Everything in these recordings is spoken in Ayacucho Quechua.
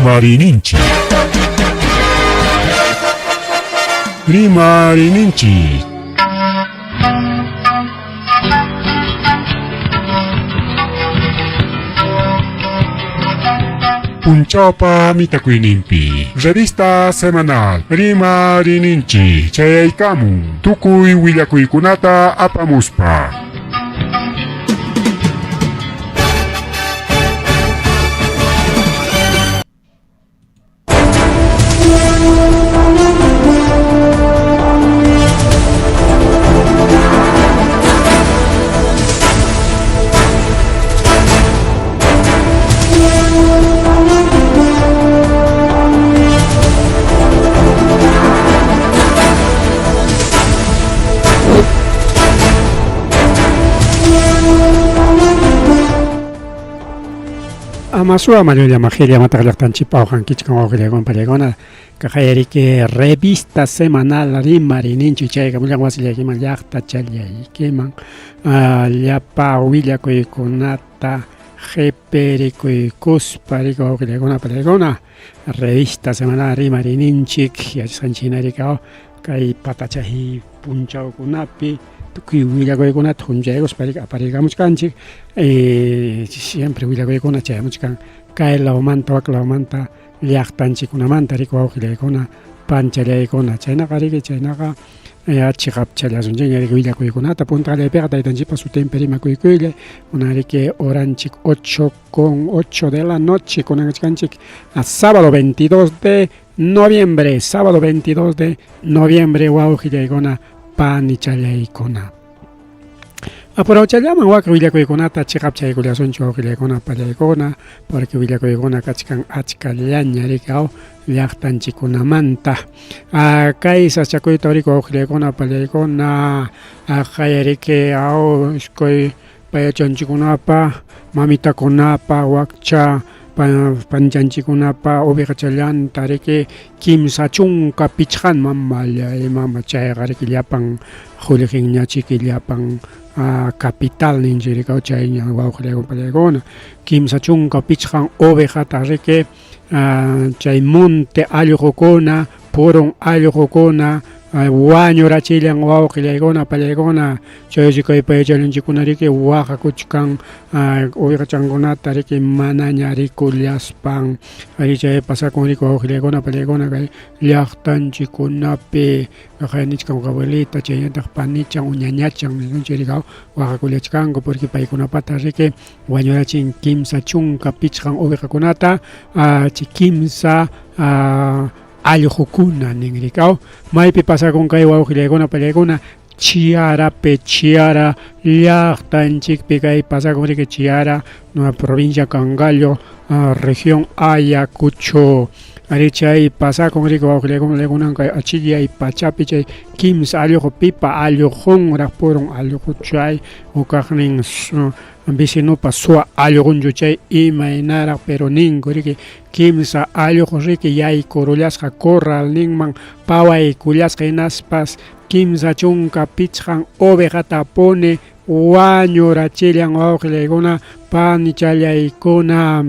Rimarininchik. Rimarininchik. Punchawpa mitakuyninpi revista semanal Rimarininchik chayaykamun tukuy willakuykunata apamuspa. Amasua Mayolla Majelia Mataqllaqtanchikpa awqankichkan wawqillaykuna pallaykuna kaqayariki revista semanal rimarininchik chayqa mullan wasillaykiman llaqta challaykiman llapa willakuykunata qipirikuykuspa riki wawqillaykuna pallaykuna revista semanal rimarininchik yachasqanchik hina riki kay patachahi punchawkunapi tukuy willakuykunata huñuchaykuspa riki apariykamuchkanchik siempre willakuykuna chayamuchkan kay lawmanta wak lawmanta llaqtanchikkunamanta riki wawqillaykuna panchallaykuna chaynaqa riki chaynaqa ya chiqapchallasunchikña riki willakuykunata punta qallaypiqa taytanchikpa sutinpi rimakuykuylay kunan riki horanchik 8 con 8 de la noche kunan kachkanchik sábado 22 de noviembre, sábado 22 de noviembre, wawqillaykuna, panichallaykuna. Apurawchallaman waka willakuykunata chiqapchaykullasunchu wawqillaykuna, pallaykuna, porque willakuykuna kachkan achkallaña riki aw llaqtanchikkunamanta. Kay sasachakuyta riki wawqillaykuna, pallaykuna, kay riki aw iskay payachanchikkunapa, mamitakunapa, wakcha panchanchikkunapa ovejachallanta riki 35 mamallay mama chayqa riki llapan qullqinñachiki llapan capital ninchik riki chayña wawqillaykuna pallaykuna 35 ovejata riki chay monte allqukuna purun allqukuna wañurachillan wawqillaykuna pallaykuna chaysi kay payachallanchikkuna riki waqakuchkan ovejachankunata riki manaña rikullaspan ari chay pasakun riki wawqillaykuna pallaykuna kay llaqtanchikkunapi nichkan abuelita chaynataq panichan o ñañachan nisunchik riki waqakullachkanku porque paykunapata riki wañurachin 35 ovejakunata chay kimsa allqukuna nin riki aw maypi pasakun kay wawqillaykuna pallaykuna Chiarapi Chiara llaqtanchikpi kay pasakun riki Chiara provincia Cangallo región Ayacucho ari chay pasakun riki wawqillaykuna kunan kay achikyay pachapi chay kimsa allqu pipa allqunraq purun allqu chay hukaqnin vecinopa suwa allqunchu chay imaynaraq pero ninku riki kimsa allqu riki yaykurullasqa corralninman pawaykullasqa hinaspas 35 ovejata puni wañurachillan wawqillaykuna panichallaykuna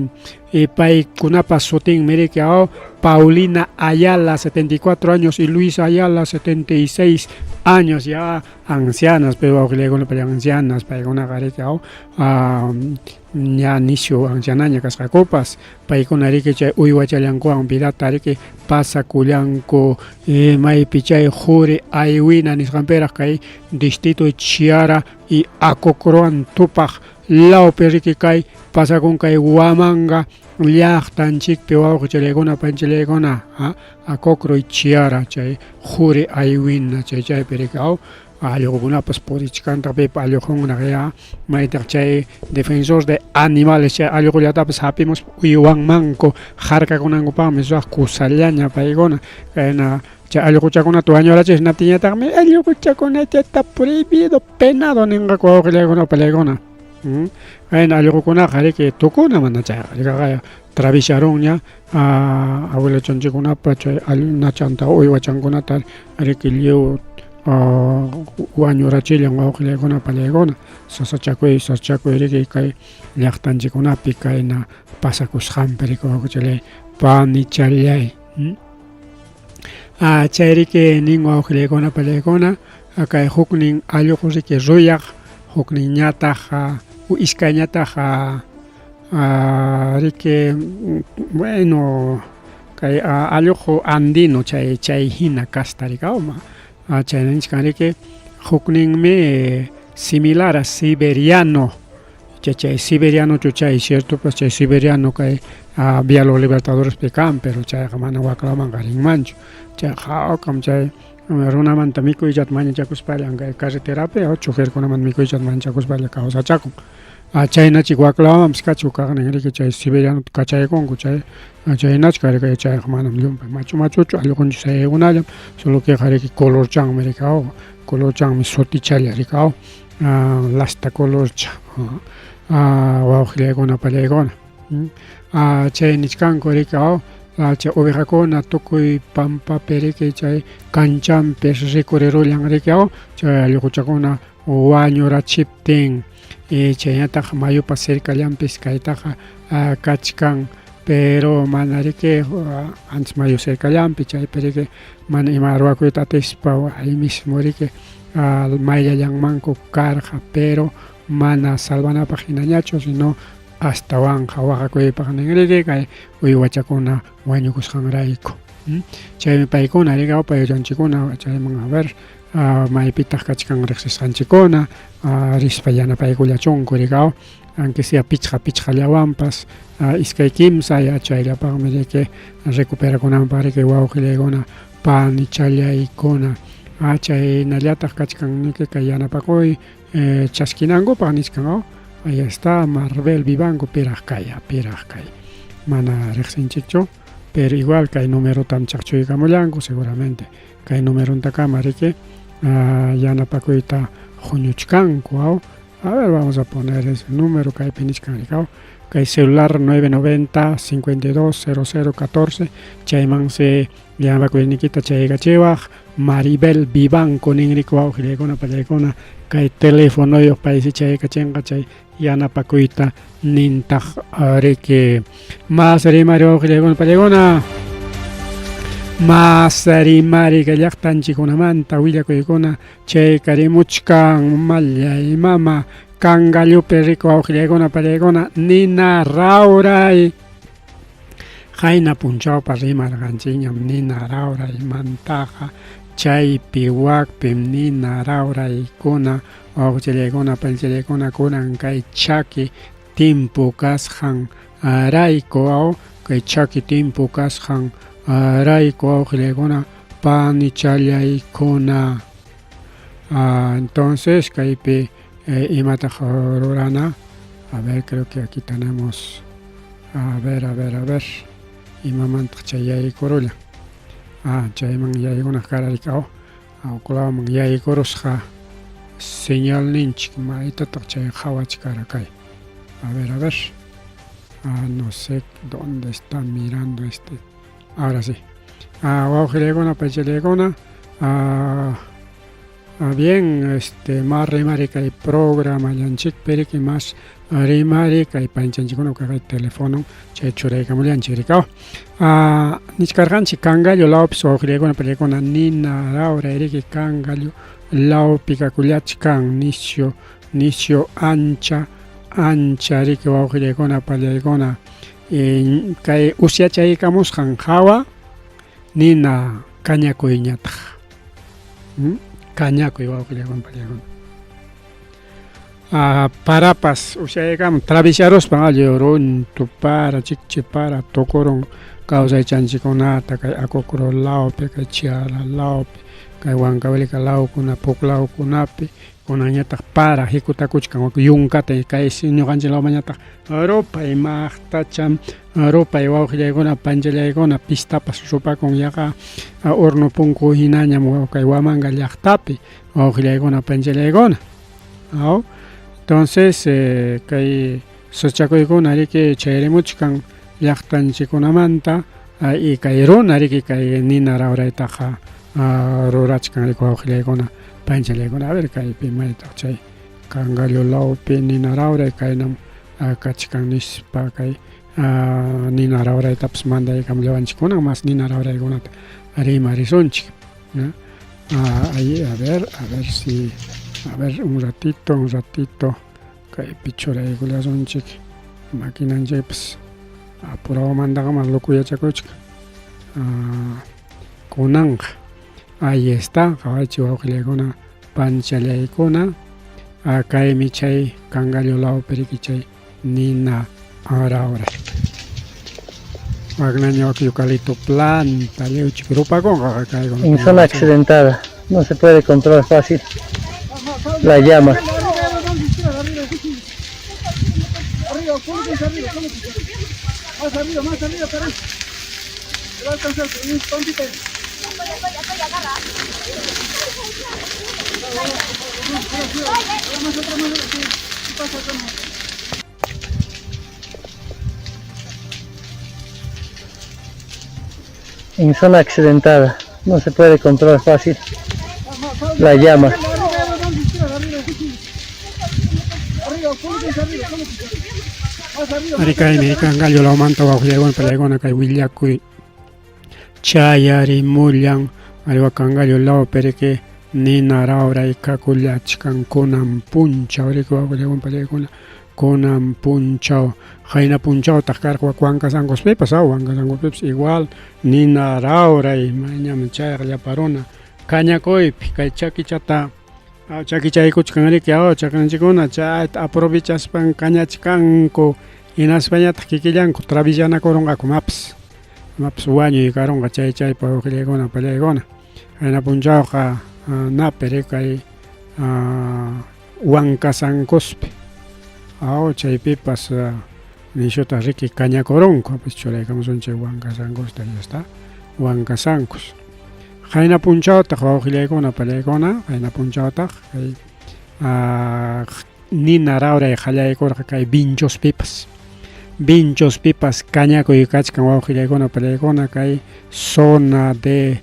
paykunapa sutinmi riki aw Paulina Ayala 74 años y Luis Ayala 76 años ya ancianas pero wawqillaykuna pay ancianas paykunaqa riki aw ña nisyu ancianaña kasqakupas paykuna riki chay uywachallankuwan vidata riki pasakullanku maypi chay quri aywina nisqanpiraq kay distrito Chiara y Acocroan tupaq lawpi riki kay pasakun kay Huamanga llaqtanchikpi wawqichallaykuna panchallaykuna Acocro y Chiara chay quri aywina chay chaypi riki aw allqukunapas purichkantaq pipa allqunraq ya maytaq chay defensor de animales chay allqullatapas hapimuspa uywanmanku harkakunankupaqmi suwaq kusallaña paykuna kayna chay allquchakunata wañurachis hinaptinñataqmi allquchakunata prohibido penado ninqaku wawqillaykuna pallaykuna kayna allqukunaqa riki tukuna mana chayqa rikaqa travisarunña abuelochanchikkunapa chay nachanta uywachankunata riki lliw wañurachillan wawqillaykuna pallaykuna sasachakuy sasachakuy riki kay llaqtanchikkunapi kayna pasakusqanpi riki wawqichallay panichallay. Chayriki nin wawqillaykuna pallaykuna kay huknin allqu riki ruyaq hukninñataq iskayñataq riki bueno kay allqu andino chay chay hina kasta rikawma chayna nichkan riki hukninmi similar a siberiano chay siberianochu chay cierto pues chay siberiano kay vía los libertadorespi kan pero chayqa mana waklamanqa rinmanchu chayqa hawkam chay runamanta mikuyllata mañachakuspallan kay carreterapi choferkunamanta mikuyllata mañachakuspalla kawsachakun chaynachik waklamanpas kachu kaqnin riki chay siberianota kachaykunku chay chaynach karika chayqa manam llumpay machu machuchu allqunchik sayaykunallam solo que riki colorchanmi riki colorchanmi sutichalla riki lasta colorcha wawqillaykuna pallaykuna chay nichkanku riki chay ovejakuna tukuy pampapi riki chay kanchanpi rikurirullan riki chay allquchakuna wañurachiptin chaynataq mayupa cercallanpis kaytaqa kachkan pero mana riki antes mayu cercallanpi chaypi riki mana ima ruwakuyta atispa ahí mismo riki mayllallanmanku karqa pero mana salvanapaq hinañachu sino astawanqa waqakuypaq nin riki kay uywachakuna wañukusqanrayku. Chaymi paykuna riki payullanchikkuna chayman a ver maypitaq kachkan riqsisqanchikkuna rispa yanapaykullachunku riki aunque sea pichqa pichqallawanpas iskay kimsa chayllapaqmi riki recuperakunanpaq riki wawqillaykuna panichallaykuna chaynallataq kachkan niki kay yanapakuy chaskinankupaq nichkan. Ahí está Marvel Vivanco piraq kay piraq kay mana riqsinchikchu pero igual kay numerotam chaqchuykamullanku seguramente kay numerontakama riki yanapakuyta huñuchkanku. A ver, vamos a poner ese número kaypi nichkan riki kay celular 990 52 00 14 chaymansi yanapakuyniykita chaykachiwaq Maribel Vivanco ninriki wawqillaykuna pallaykuna kay telefonoyuq paysi chaykachinqa chay yanapakuyta nintaq riki mas rimari wawqillaykuna pallaykuna mas rimari kay llaqtanchikkunamanta willakuykuna chaykarimuchkan mallay mama Cangallopi riku wawqillaykuna pallaykuna nina rawray qayna punchawpa rimarqanchikñam nina rawraymantaqa chaypi wakpim nina rawraykuna wawqichallaykuna panichallaykuna kunan kay chaki timpu kasqan rayku kay chaki timpu kasqan rayku wawqillaykuna panichallaykuna. Entonces kaypi imataq rurana. A ver, creo que aquí tenemos, a ver, a ver, a ver, imamantaq chay yaykurulla chayman yaykunaq kararika uqlaman yaykurusqa señalninchik maytataq chay qhawachkara kay. A ver, a ver, no sé dónde está mirando este. Ahora sí. Wawqillaykuna paychallaykuna bien, mas rimari kay programallanchikpi riki mas rimari kay panchanchikkuna kay telefono chay churaykamullanchik riki. Nichkarqanchik Cangallo lawpis wawqillaykuna pallaykuna nina rawray riki Cangallo lawpi kakullachkan nisyu nisyu ancha ancha riki wawqillaykuna pallaykuna kay usyachaykamusqan hawa nina kañakuyñataq kañakuy wawqillaykuna pallaykuna parapas usyaykamun travisaruspan alli runtu para chikchi para tukurun kawsaychanchikkunata kay Acocro lawpi kay Chiara lawpi kay Huancavelica lawkuna puklawkunapi kunanñataq para hikutakuchkan yunkata kay ñuqanchik lawmanñataq rupay maqtacham rupay wawqillaykuna panchallaykuna pistapas rupakun yaqa horno punku hinañam kay Huamanga llaqtapi wawqillaykuna panchallaykuna. Entonces kay sachakuykuna riki chayrimuchkan llaqtanchikkunamanta y kay runa riki kay nina rawraytaqa rurachkan riki wawqillaykuna panchallaykuna. A ver kaypi maytaq chay Cangallo lawpi nina rawray kaynam kachkan nispa kay. Nina rawraytapas mandaykamullawanchik kunan mas nina rawraykunata rimarisunchik. Ahí, a ver, a ver si, a ver, un ratito, un ratito, kaypi churaykullasunchik maquinanchikpas apurawmantaqa mas loco yachakuchkan. Kunanqa, ahí está, qawaychik wawqillaykuna, panchallaykuna, kaymi chay Cangallo lawpi riki chay nina rawray. Waknaña wak eucalipto planta, lliwchik rupakunqa kaykuna. En zona accidentada, no se puede controlar fácil la llama. En zona accidentada, no se puede controlar fácil la llama. Ari kaymi Cangallo lawmanta wawqillaykuna pallaykuna kay willakuy chayarimullan ariwa Cangallo lawpi riki nina rawray kakullachkan kunan punchaw riki wawqillaykuna pallaykuna kunan punchaw qayna punchawtaq karqa wak Huancasangospipas aw Huancasangospipas igual nina rawray mañam chayqa llapa runa kañakuypi kay chakichata chakichaykuchkan riki aw chakanchikuna chayta aprovechaspan kañachkanku hinaspañataq kikillanku travillanakurunqaku mapas mapas wañuy karunqa chay chaypa wawqillaykuna pallaykuna qayna punchawqa napi riki kay Huancasancospi aw chaypipas nishuta riki kañakurunku pues churaykamusunchik Huancasancosta ya está Huancasancos qayna punchawtaq wawqillaykuna pallaykuna qayna punchawtaq kay nina rawray qallaykurqa kay Vinchospipas Vinchospipas kañakuy kachkan wawqillaykuna pallaykuna kay zona de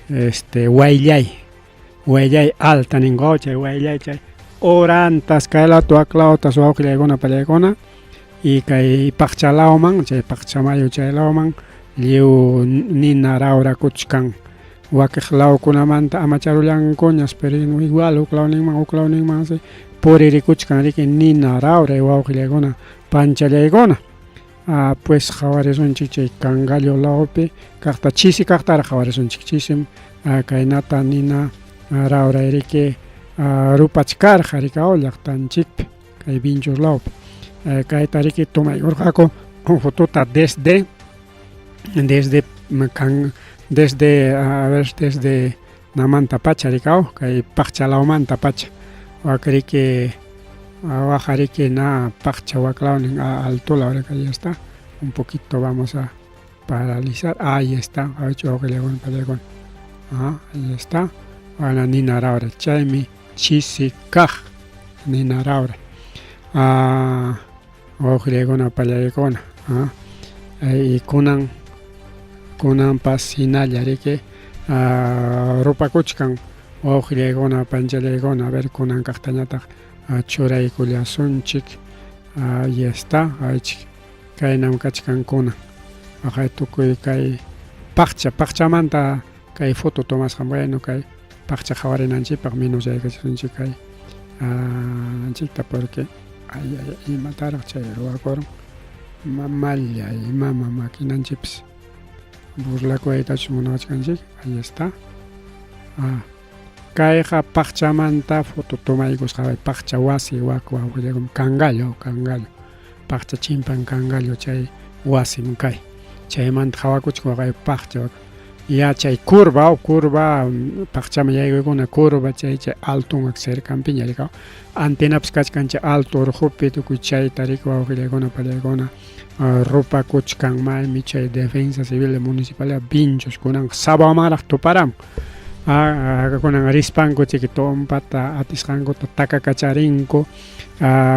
este Huayllay Huayllay alta ningo chay Huayllay chay orantas kay lawta wak lawtas wawqillaykuna pallaykuna y kay Paqcha lawman chay Paqchamayu chay lawman lliw nina rawrakuchkan wakiq lawkunamanta amacharullankuñas pero igual huk lawninman huk lawninmansi puririkuchkan riki nina rawray wawqillaykuna panchallaykuna. Pues qhawarisunchik chay Cangallo lawpi kaqta chisi kaqtaraq qhawarisunchik chisim kaynata nina rawray riki rupachkarqa riki aw llaqtanchikpi kay Vinchos lawpi kayta riki tomaykurqaku fotuta desde desde kan desde a ver desde namanta pacha riki aw kay Paqcha lawmanta pacha wak riki waqa riki na Paqcha wak lawnin alto law riki ahí está un poquito vamos a paralizar ahí está wawqillaykuna pallaykuna ahí está wana nina rawray chaymi chisi kaq nina rawray wawqillaykuna pallaykuna y kunan kunanpas hinalla riki rupakuchkan wawqillaykuna panchallaykuna a ver kunan kaqtañataq churaykullasunchik ahí está aychik kaynam kachkan kunan waqay tukuy kay Paqcha Paqchamanta kay foto tomasqan bueno kay Paqcha qhawarinanchikpaq menos yaykachisunchik kay anchikta porque ay ay imataraq chay ruwakurun mamallay mama maquinanchikpis burlakuwaytachus munawachkanchik ahí está kayqa Paqchamanta foto tomaykusqa Paqcha wasi wak wawqillaykuna Cangallo Cangallo Paqcha chimpan Cangallo chay wasim kay chaymanta qhawakuchkan waqay Paqcha ya chay curva curva Paqchaman yaykuykuna curva chay chay alton cercanpiña riki antenapas kachkan chay alto urqupi tukuy chayta riki wawqillaykuna pallaykuna rupakuchkan maymi chay defensa civil de municipalidad Vinchos kunanqa Sabawamanraq tuparamun kunan rispanku chiki tumpata atisqankuta takakacharinku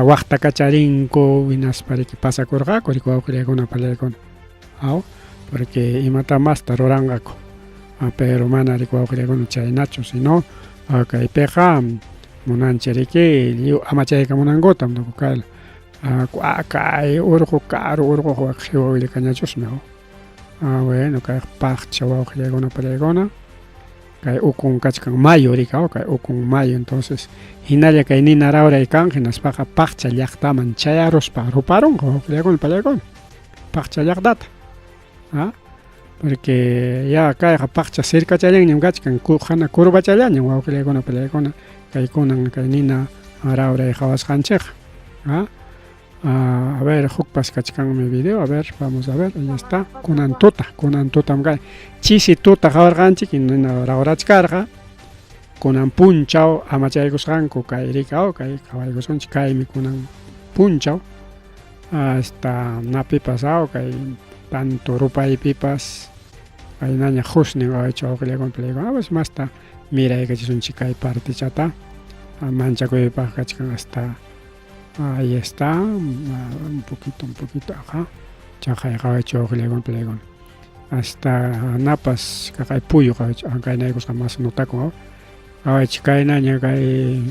waqtakacharinku hinaspa riki pasakurqaku riki wawqillaykuna pallaykuna aw porque imata masta ruranqaku pero mana riki wawqillaykuna chaynachu sino kaypiqa munanchik riki lliw amachaykamunankutam tukuy kayla. Kay urqu karu urquq wak qiwa willakañachusmi. Ah, bueno, kay paqcha wawqillaykuna pallaykuna. Kay ukun kachkan mayu rika, kay ukun mayu. Entonces, hinalla kay nina rawray kan, hinaspaqa paqcha llaqtaman chayaruspa ruparunqa wawqillaykuna pallaykuna. Paqcha llaqtata. Ah, porque ya kayqa paqcha cercachallanñam kachkan, hana curvachallañam wawqillaykuna pallaykuna. Kaykunan kay nina rawray qhawasqanchikqa. Ah, a ver, hukpas kachkanmi video, a ver, vamos a ver, ahí está. Kunan tuta, kunan tutam kay. Chisi tuta qawarqanchik, nina rawrachkarqa. Kunan punchaw amachaykusqanku kay rika, kay qhawaykusunchik, kaymi kunan punchaw. Hasta napipas, kay tanto rupaypipas kaynaña husnin qawaychik wawqillaykuna pallaykuna, pues masta miraykachisunchik kay partichata. Manchakuypaq kachkan hasta ahí está, un poquito, ajá. Chaqay qawaychik wawqillaykuna pallaykuna. Hasta napas kaqay puyu qawaychik, kaynaykusqa mas notakun, qawaychik kaynaña kay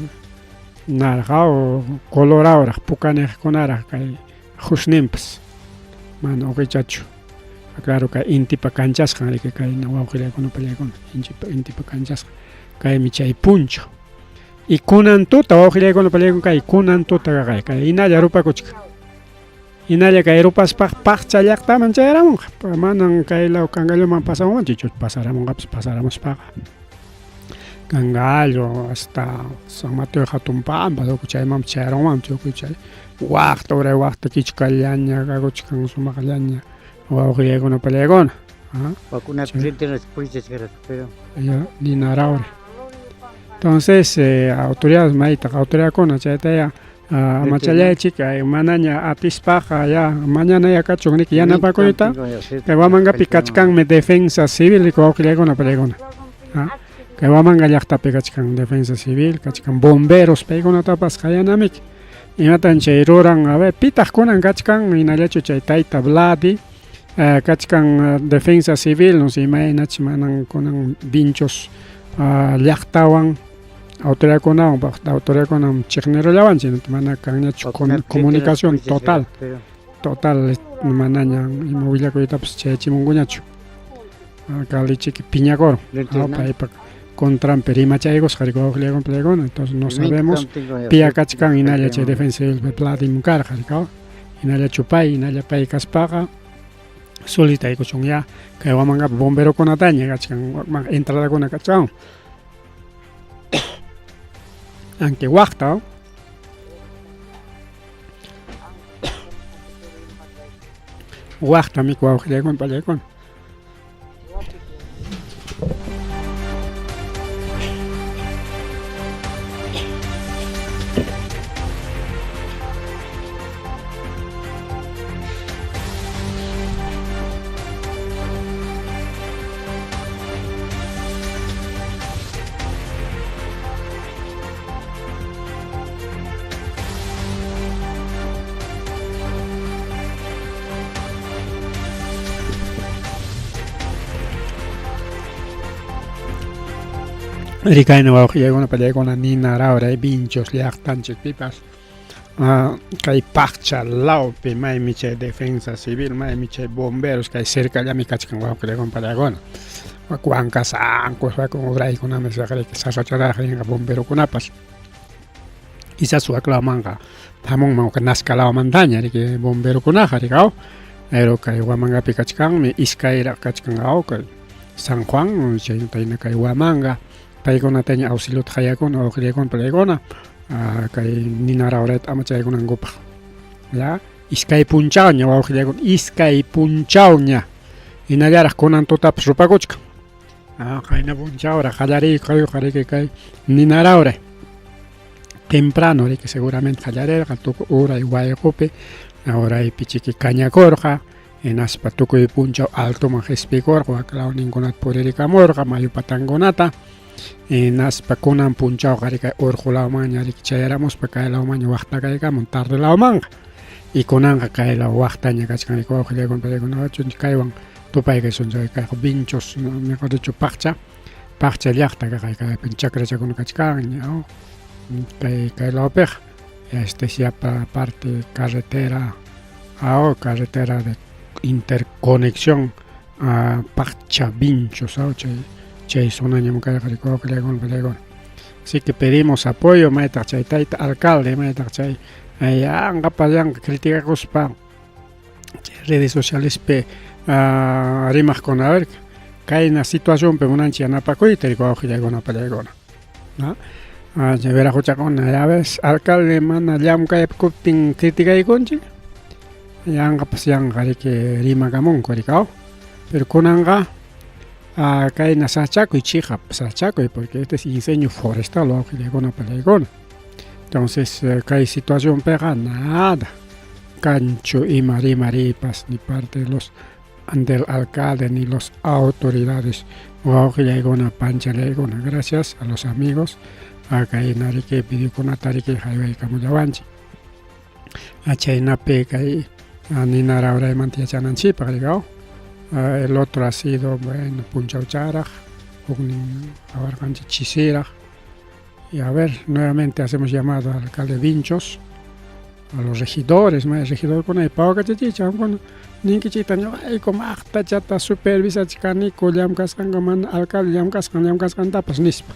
narqa colorauraq pukaniqkunaraq kay husninpas mana uqichachu. Claro kay intipa kanchasqan riki kay wawqillaykuna pallaykuna intipa kanchasqan kaymi chay punchaw. Y kunan tuta wawqillaykuna pallaykuna kay kunan tuta kaqay kay hinalla rupakuchka. Hinalla kay rupaspaq paqcha llaqtaman chayaramunqa. Manan kay law Cangalloman pasamunmanchu, pasaramunqapas pasaramuspaqa. Cangallo hasta San Mateo hatun pampa chaymanpas chayarunmanmi tukuy chay waqta uray waqta kichkallaña kakuchkan sumaqllaña wawqillaykuna pallaykuna. Pero Ya nina rawray. Entonces, autoridades maytaq autoridadkuna chaytaya amachallaychik manaña atispaqa ya mañana ya kachun riki yanapakuyta. Kay Huamangapi kachkanmi defensa civil wawqillaykuna pallaykuna. Kay Huamanga llaqtapi kachkan defensa civil, kachkan bomberos paykunatapas qayanamiki. Imatan chay ruran, a ver, pitaq kunan kachkan hinallachu chay tayta Vladi kachkan defensa civil, no sé imaynach manan kunan Vinchos llaqtawan autoridadkunawan autoridadkunam chiqnirullawanchik mana kanñachu comunicación total total manaña ima willakuytapas chayachimunkuñachu. Kalichiki piñakurun paypa contranpi rimachaykusqa riki wawqillaykuna pallaykuna, entonces no sabemos piya kachkan hinalla chay defensa civil Vladim karqa riki, hinallachu pay, hinalla pay kaspaqa solicitaykuchun ya kay Huamangapi bomberokunataña kachkan entradakuna kachkan. Aunque waqta waqta miku wawqillaykuna pallaykuna. Rikayna wawqillaykuna pallaykuna nina rawray Vinchos llaqtanchikpipas kay paqcha lawpi maymi chay defensa civil maymi chay bomberos kay cercallami kachkan wawqillaykuna pallaykuna. Huancasanco uraykunami sasacharaq rinqa bomberokunapas. Quizás waklawmanqa hamunman Nazca lawmantaña riki bomberokunaqa riki pero kay Huamangapi kachkanmi iskayraq kachkan kay San Juan chayna kay Huamanga paykunataña auxiliota qayakuna wawqillaykuna pallaykuna kay nina rawrayta amachaykunankupaq. Ya iskay punchawña wawqillaykuna iskay punchawña hinallaraq kunan tutapas rupakuchkan. Qayna punchawraq qallariyqa riki kay nina rawray. Temprano riki seguramente qallarirqa tukuy uray wayqupi uraypi chiki kañakurqa hinaspa tukuy punchaw altoman qispikurqa waklawninkunata puririkamurqa mayu patankunata hinaspa kunan punchawqa riki urqu lawmanña riki chayaramuspa kay lawmanña waqtakaykamun tarde lawmanqa y kunanqa kay law waqtaña kachkan riki wawqillaykuna pallaykuna kaywan tupaykasun kayqa Vinchos mejor dicho paqcha paqcha llaqta kaqay kaypin chakrachakuna kachkan kay lawpiqa. Este es ya para parte carretera, ah, carretera de interconexión a Paccha Vinchos, chay chay zonañam kayqa rikuqllaykuna. Así que pedimos apoyo maytaq chay tayta alcalde, maytaq chay yanqapas yanqa criticakuspa chay redes socialespi rimaqkuna, a ver, kayna situacionpi munanchik yanapakuyta rikuwaqllaykuna pallaykuna. ¿No? Chay wiraquchakuna, ya ves, alcalde mana llamk'aypukuptin criticaykunchik, yanqapas yanqa riki rimakamunku rikaw. Pero kunanqa kayna sachakuy chiqap sachakuy, porque este es incendio forestal wawqillaykuna pallaykuna. Entonces kay situacionpiqa nada kanchu ima rimariypas ni parte de los del alcalde ni los autoridades wawqillaykuna panchalaykuna. Gracias a los amigos kayna riki videokunata riki haywaykamullawanchik. Chaynapi kay nina rawraymanta yachananchikpaq rikaw. El otro ha sido, bueno, punchawcharaq, huknin awarqanchik chisiraq. Y a ver, nuevamente hacemos llamado al alcalde Vinchos, a los regidores, may regidorkuna pawakachachicha, bueno, ninkichikta ñuqayku maqtachata supervisachkaniku llamkasqanku mana alcalde llamkasqan llamkasqantapas nispa.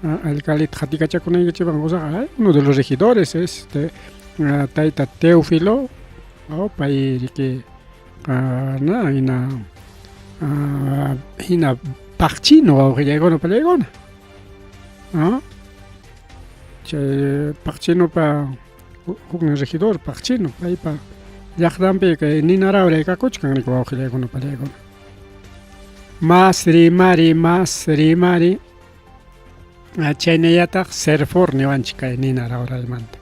Alcaldeta qatikachakunaykichikpaq kusaqa, uno de los regidores este tayta Teófilo, pay riki na hina hina paqchino wawqillaykuna pallaykuna. Chay paqchinopa huknin regidor paqchino paypa llaqtanpi kay nina rawray kakuchkan riki wawqillaykuna pallaykuna. Mas rimari, mas rimari, chaynallataq Serfor niwanchik kay nina rawraymanta.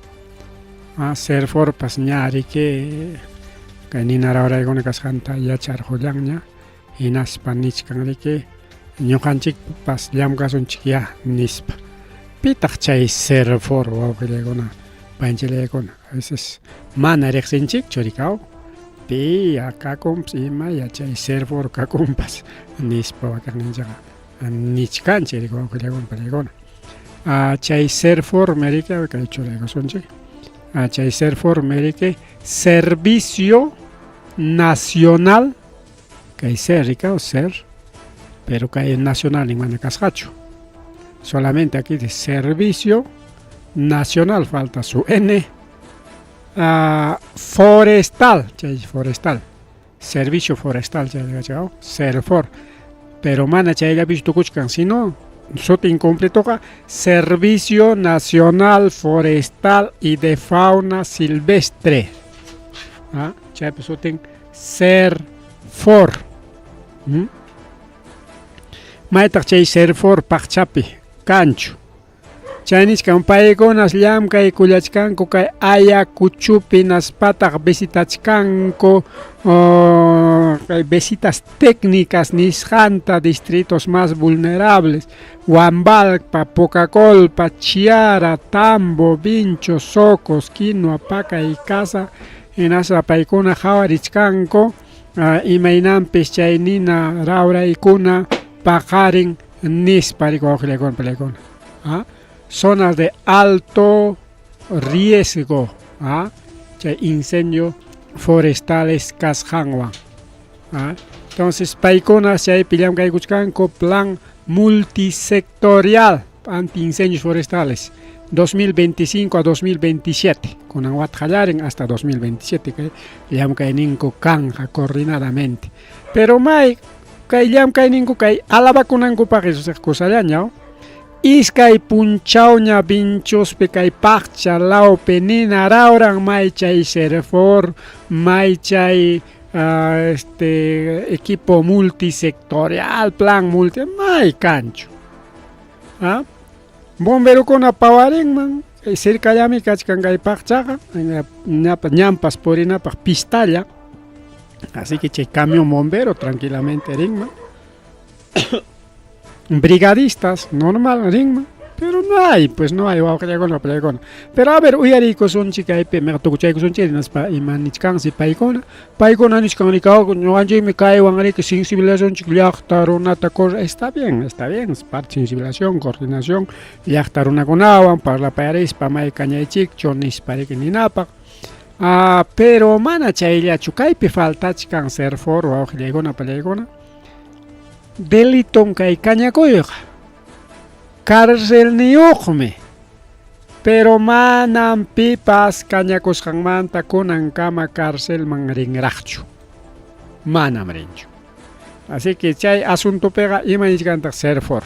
Serforpas ña riki kay nina rawraykuna kasqanta yacharqullanña, hinaspa nichkan riki ñuqanchikpas llamkasunchik ya nispa. Pitaq chay Serfor wawqillaykuna panchillaykuna? A veces mana riqsinchikchu rikaw, pi kakunpas ima ya chay Serfor kakunpas nispa wakiqninchikqa nichkanchik riki wawqillaykuna pallaykuna. Chay Serfor riki kay churaykusunchik. Chay Serfor riki Servicio Nacional kay ser rikaw ser, pero kay nacional mana kasqachu. Solamente aquí de Servicio Nacional falta su N. Forestal, chay forestal. Servicio forestal chay Serfor. Pero mana chayllapichu tukuchkan, sino sutin completoqa Servicio Nacional Forestal y de Fauna Silvestre. Chaypi sutin Serfor. Maytaq chay Serfor paqchapi kanchu. Chay nichkan paykunas llamkaykullachkanku kay Ayacuchupi naspataq visitachkanku kay visitas técnicas nisqanta distritos más vulnerables, Huambalpa, Pucacolpa, Chiara, Tambo, Vincho, Socos, Quinua, Paca y Casa, hinaspa paykuna qhawarichkanku imaynanpis chay nina rawraykuna paqarin nispa riki wawqillaykuna pallaykuna. Zonas de alto riesgo, chay incendio forestales kasqanwan. Entonces paykuna chaypi llamkaykuchkanku plan multisectorial anti-incendios forestales 2025 a 2027, kunan wata qallarin hasta 2027 kay llamkayninku kanja coordinadamente. Pero may kay llamkayninku kay alabakunankupaq kusallaña, iskay punchawña Vinchospi kay Paqcha lawpi nina rawran may chay Serfor, may chay este equipo multisectorial, plan multi, may kanchu. Bomberokuna pawarinman, cercallami kachkan kay Paqchaqa, ñampas purinapaq pistalla, así que chay camión bombero tranquilamente rinman. Brigadistas normal rinman, Pero no hay, pues no hay wawqillaykuna papallaykuna. Pero a ver, uyariykusunchik kaypi tukuchaykusunchik hinaspa ima nichkansi paykuna. Paykuna nichkan ñuqanchikmi kaywan riki sensibilizacionchik llaqta runata está bien, está bien, es parte sensibilización, coordinación, llaqta runakunawan parlapayarispa may kañaychikchu nispa riki ninapaq. Ah, pero mana chayllachu kaypi faltachkan SERFOR wawqillaykuna papallaykuna. Deliton kay kañakuyqa. Carcelniyuqmi. Pero manam pipas kañakusqanmanta kunankama carcelman rinraqchu. Manam rinchu. Así que chay asuntopiqa ima nichkantaq SERFOR.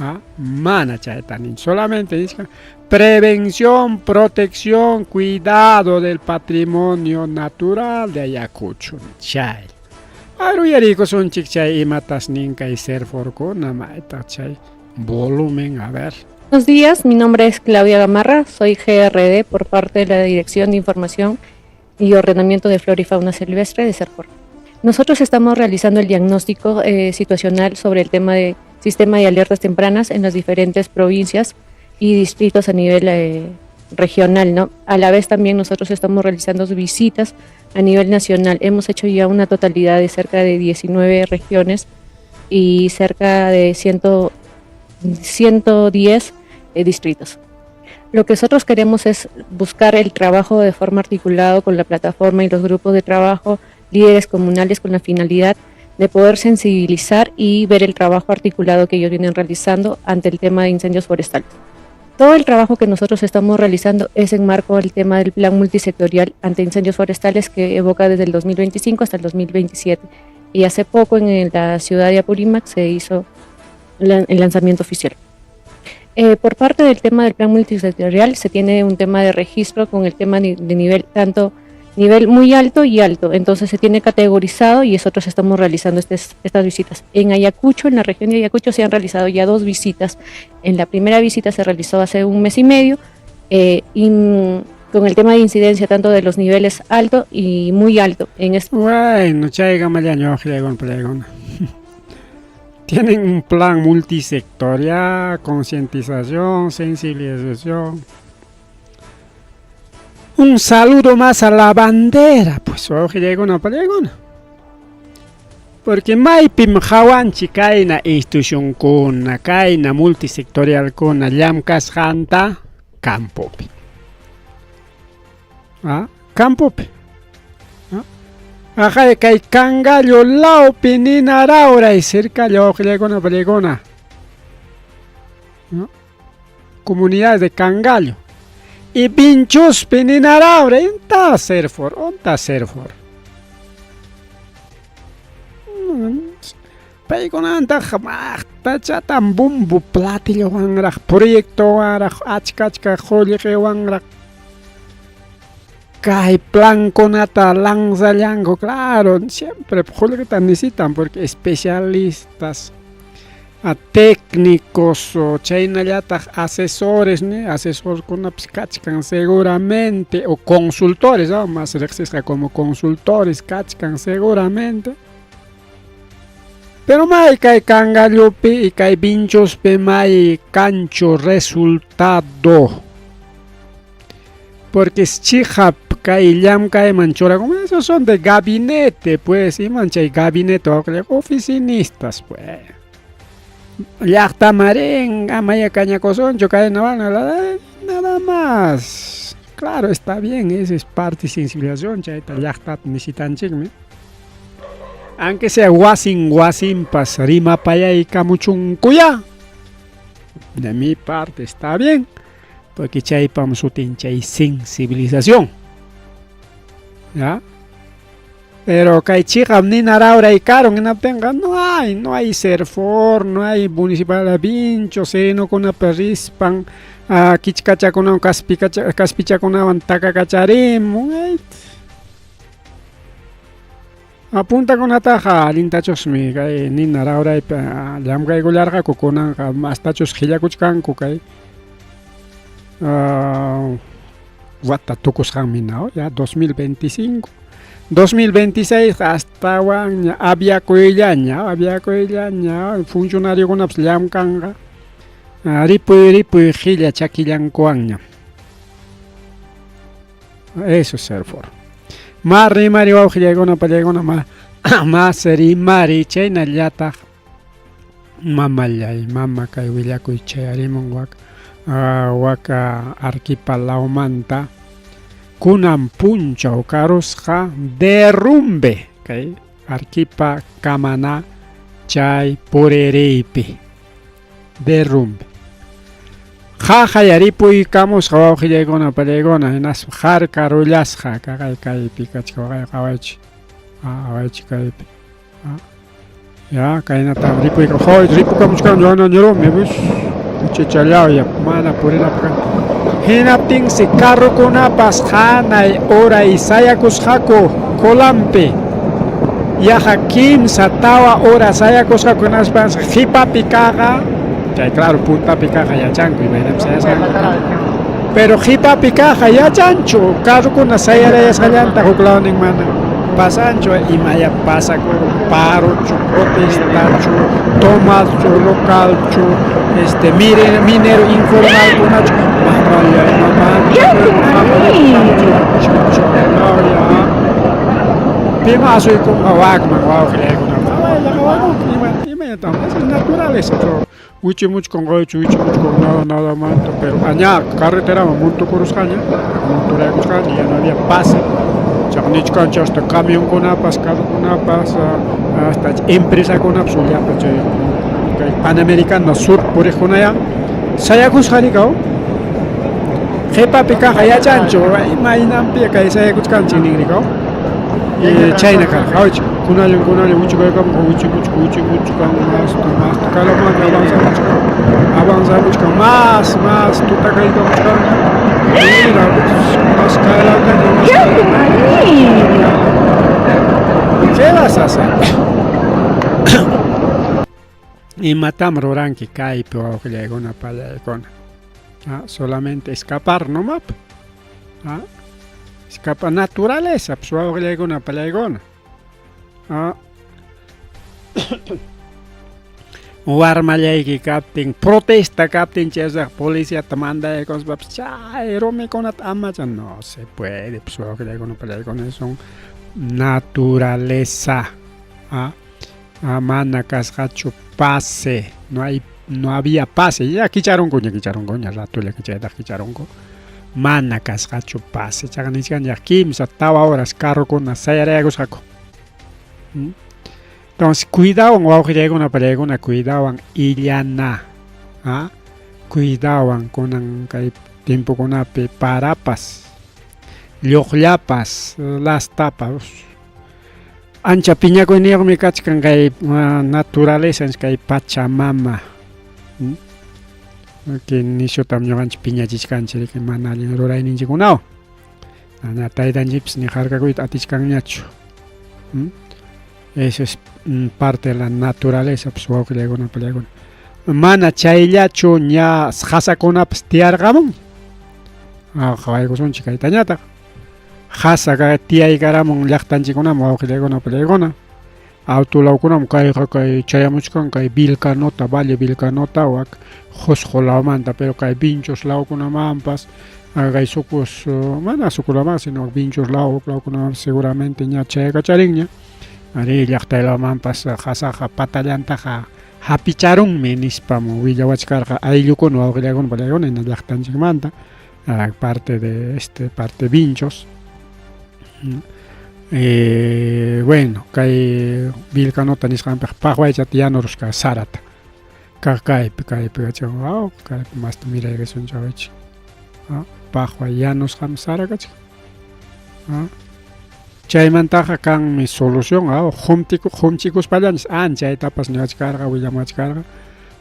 ¿Ah? Mana chayta ninchu. Solamente nichkan prevención, protección, cuidado del patrimonio natural de Ayacucho. Chay. Uyariykusunchik chay imatas nin kay SERFORkuna maytaq chay volumen, a ver. Buenos días, mi nombre es Claudia Gamarra, soy GRD por parte de la Dirección de Información y Ordenamiento de Flora y Fauna Silvestre de SERFOR. Nosotros estamos realizando el diagnóstico situacional sobre el tema de sistema de alertas tempranas en las diferentes provincias y distritos a nivel regional, ¿no? A la vez también nosotros estamos realizando visitas a nivel nacional. Hemos hecho ya una totalidad de cerca de 19 regiones y cerca de 110 distritos. Lo que nosotros queremos es buscar el trabajo de forma articulada con la plataforma y los grupos de trabajo, líderes comunales, con la finalidad de poder sensibilizar y ver el trabajo articulado que ellos vienen realizando ante el tema de incendios forestales. Todo el trabajo que nosotros estamos realizando es en marco del tema del plan multisectorial ante incendios forestales que evoca desde el 2025 hasta el 2027. Y hace poco en la ciudad de Apurímac se hizo el lanzamiento oficial. Por parte del tema del plan multisectorial se tiene un tema de registro con el tema de nivel, tanto nivel muy alto y alto, entonces se tiene categorizado y nosotros estamos realizando estas visitas. En Ayacucho, en la región de Ayacucho, se han realizado ya 2 visitas. En la primera visita se realizó hace un mes y medio, y con el tema de incidencia tanto de los niveles alto y muy alto. En este Bueno, tienen un plan multisectorial, concientización, sensibilización. Un saludo más a la bandera, pues, porque maypim hawanchik kayna institucionkuna, kayna multisectorialkuna llamkasqanta campopi. ¿Ah? Campopi. ¿Ah? Ajá, kay Cangallo lawpi nina rawray cerca wawqillaykuna, ¿no? Comunidades de Cangallo. Y Vinchuspi nina rawray, onta SERFOR, onta SERFOR. Paykunantaqa maqtachatan bombo platillowanraq, proyectowanraq, achka achka qullqiwanraq kay plankunata lanzallanku, claro, siempre qullqita necesitan porque especialistas, técnicos o chaynallataq asesores, ¿no? Asesorkunapis kachkan seguramente, o consultores, ¿no? Más riqsisqa como consultores kachkan seguramente. Pero may kay Cangallopi y kay Vinchuspi may kanchu resultado. Porque chiqap kay llamkayman churakun, esos son de gabinete, pues, iman chay gabinete, oficinistas, pues. Llaqta marin, amaya kañakusunchu, kayna nada más. Claro, está bien, esa es parte de sensibilización, chayta llaqtata necesitanchikmi. Aunque sea wasin wasinpas rimapayaykamuchunkuya. De mi parte está bien, porque chaypam sutin chay sensibilización. ¿Ya? Pero kay chiqap nina rawray karun hinaptinqa no hay SERFOR, no hay municipal Vincho, serenukunapas rispan, kichkachakunawan kaspichakunawan takakacharimun. Apuntakunataqa allintachusmi kay nina rawraypi llamkaykullarqaku, kunanqa mastachus qillakuchkanku kay wata tukusqanmi, ¿no? Ya 2025, 2026 astawan aviakuyllaña, aviakuyllaña, funcionariokunapas llamkanqa. Ripuy ripuy qilla chakillankuwanñam. Eso es ser for. Ma rimari wawqillaykuna pallaykuna ma mas rimari chaynallataq mamallay mama kay willakuy chayarimun wak waka Arquipa lawmanta kunan punchaw karusqa derrumbe kay Arquipa kamana chay puririypi derrumbe. Qaqayaripuykamusqa wawqillaykuna pallaykuna hinaspa harkarullasqa kaqay kaypi kachka waqay qawaychik qawaychik kaypi ya kaynata ripuyka hoy ripukamuchkan yana ñurumi pues chichalawya mana purinapaq hinaptinsi carrokunapas hanay uray sayakusqaku colampi yaqa kimsa tawa hora sayakusqaku hinaspas qipapi kaqa chay claro puntapi kaqa yachanku imaynam sayasqanku pero qipapi kaqa yachanchu carrokuna sayarayasqallanta huk lawnin mana pasanchu imaya pasakurun parochu protestachu tomachu localchu este mire minero informalkunachu mamallay pima asuykunqa wakman wawqillaykuna imayatam esa es naturaleza wichimuchkan qaychu wichimuchkan nada nadamanta pero aña carreteraman montukurusqaña monturaykusqaña ya no había pase chaq nichkanchik hasta camionkunapas carrokunapas hasta empresakunapas llapa chay kay Panamericano Sur puriqkunaya sayakusqa rikaw qhipapi kaqqa yachanchu imaynanpi kay sayakuchkanchik nin rikaw chayna karqa qawaychik kunallan kunallan wichikaykamun wichimuchkan wichimuchkan masta masta kalamanta avanzamuchkan avanzamuchkan mas mas tutakaykamuchkan mira mas kaylawtaña mas ¿Qué vas a hacer? Imatam ruranki kaypi wawqillaykuna pallaykuna? Ah, solamente escapar nomap. Ah, escapa naturaleza, pues wawqillaykuna pallaykuna. Ah. Warmallayki kaptin, protesta kaptin chayraq policiata mandaykuspapas chay rumikunata amacha no se puede, pues wawqillaykuna pallaykuna son naturaleza. Ah, mana kasqachu pase, no hay no había pase, ya kicharunkuña kicharunkuña ratolla kichaytaq kicharunku. Mana kasqachu pase, chaqa nichkan kimsa tawa horas carrokuna sayarayakusqaku. Entonces, cuidawan wawqillaykuna pallaykuna cuidawan illana. ¿Ah? Cuidawan kunan kay tiempokunapi parapas, lluqllapas, lastapas. Ancha piñakuyniyuqmi kachkan kay naturaleza kay Pachamama. Que nishutam ñuqanchik piñachichkanchik mana allin rurayninchikkunawan. Mana taytanchikpas ni harkakuyta atichkanñachu. Eso es parte de la naturaleza, pues wawqillaykuna pallaykuna. Mana chayllachu ña qasakunapas tiyarqamun. Qhawaykusunchik kaytañataq. Qasa tiyaykaramun llaqtanchikkunaman wawqillaykuna pallaykuna. Autolawkunam kayqa kay chayamuchkan kay Vilcanota, Valle Vilcanota wak Qusqu lawmanta, pero kay Vinchos lawkunamanpas kay Sucus, mana Sucus sino Vinchos law lawkunamanpas seguramente ña chayakacharinña. Ari llaqtay lawmanpas qasaqa patallantaqa hapicharunmi nispam willawachkarqa ayllukuna wawqillaykuna pallaykuna hina llaqtanchikmanta parte de este parte Vinchos. Bueno, kay Vilcanota nisqanpiqa paqwaychata yanurusqa sarata. Kaq kaypi kaypi kachkan waw kaypi masta miraykasun chawaychik. Paqwa yanusqam sara kachkan. Chaymantaqa kanmi solución qumchikuspallanchis anchaytapas niwachkarqa willamuwachkarqa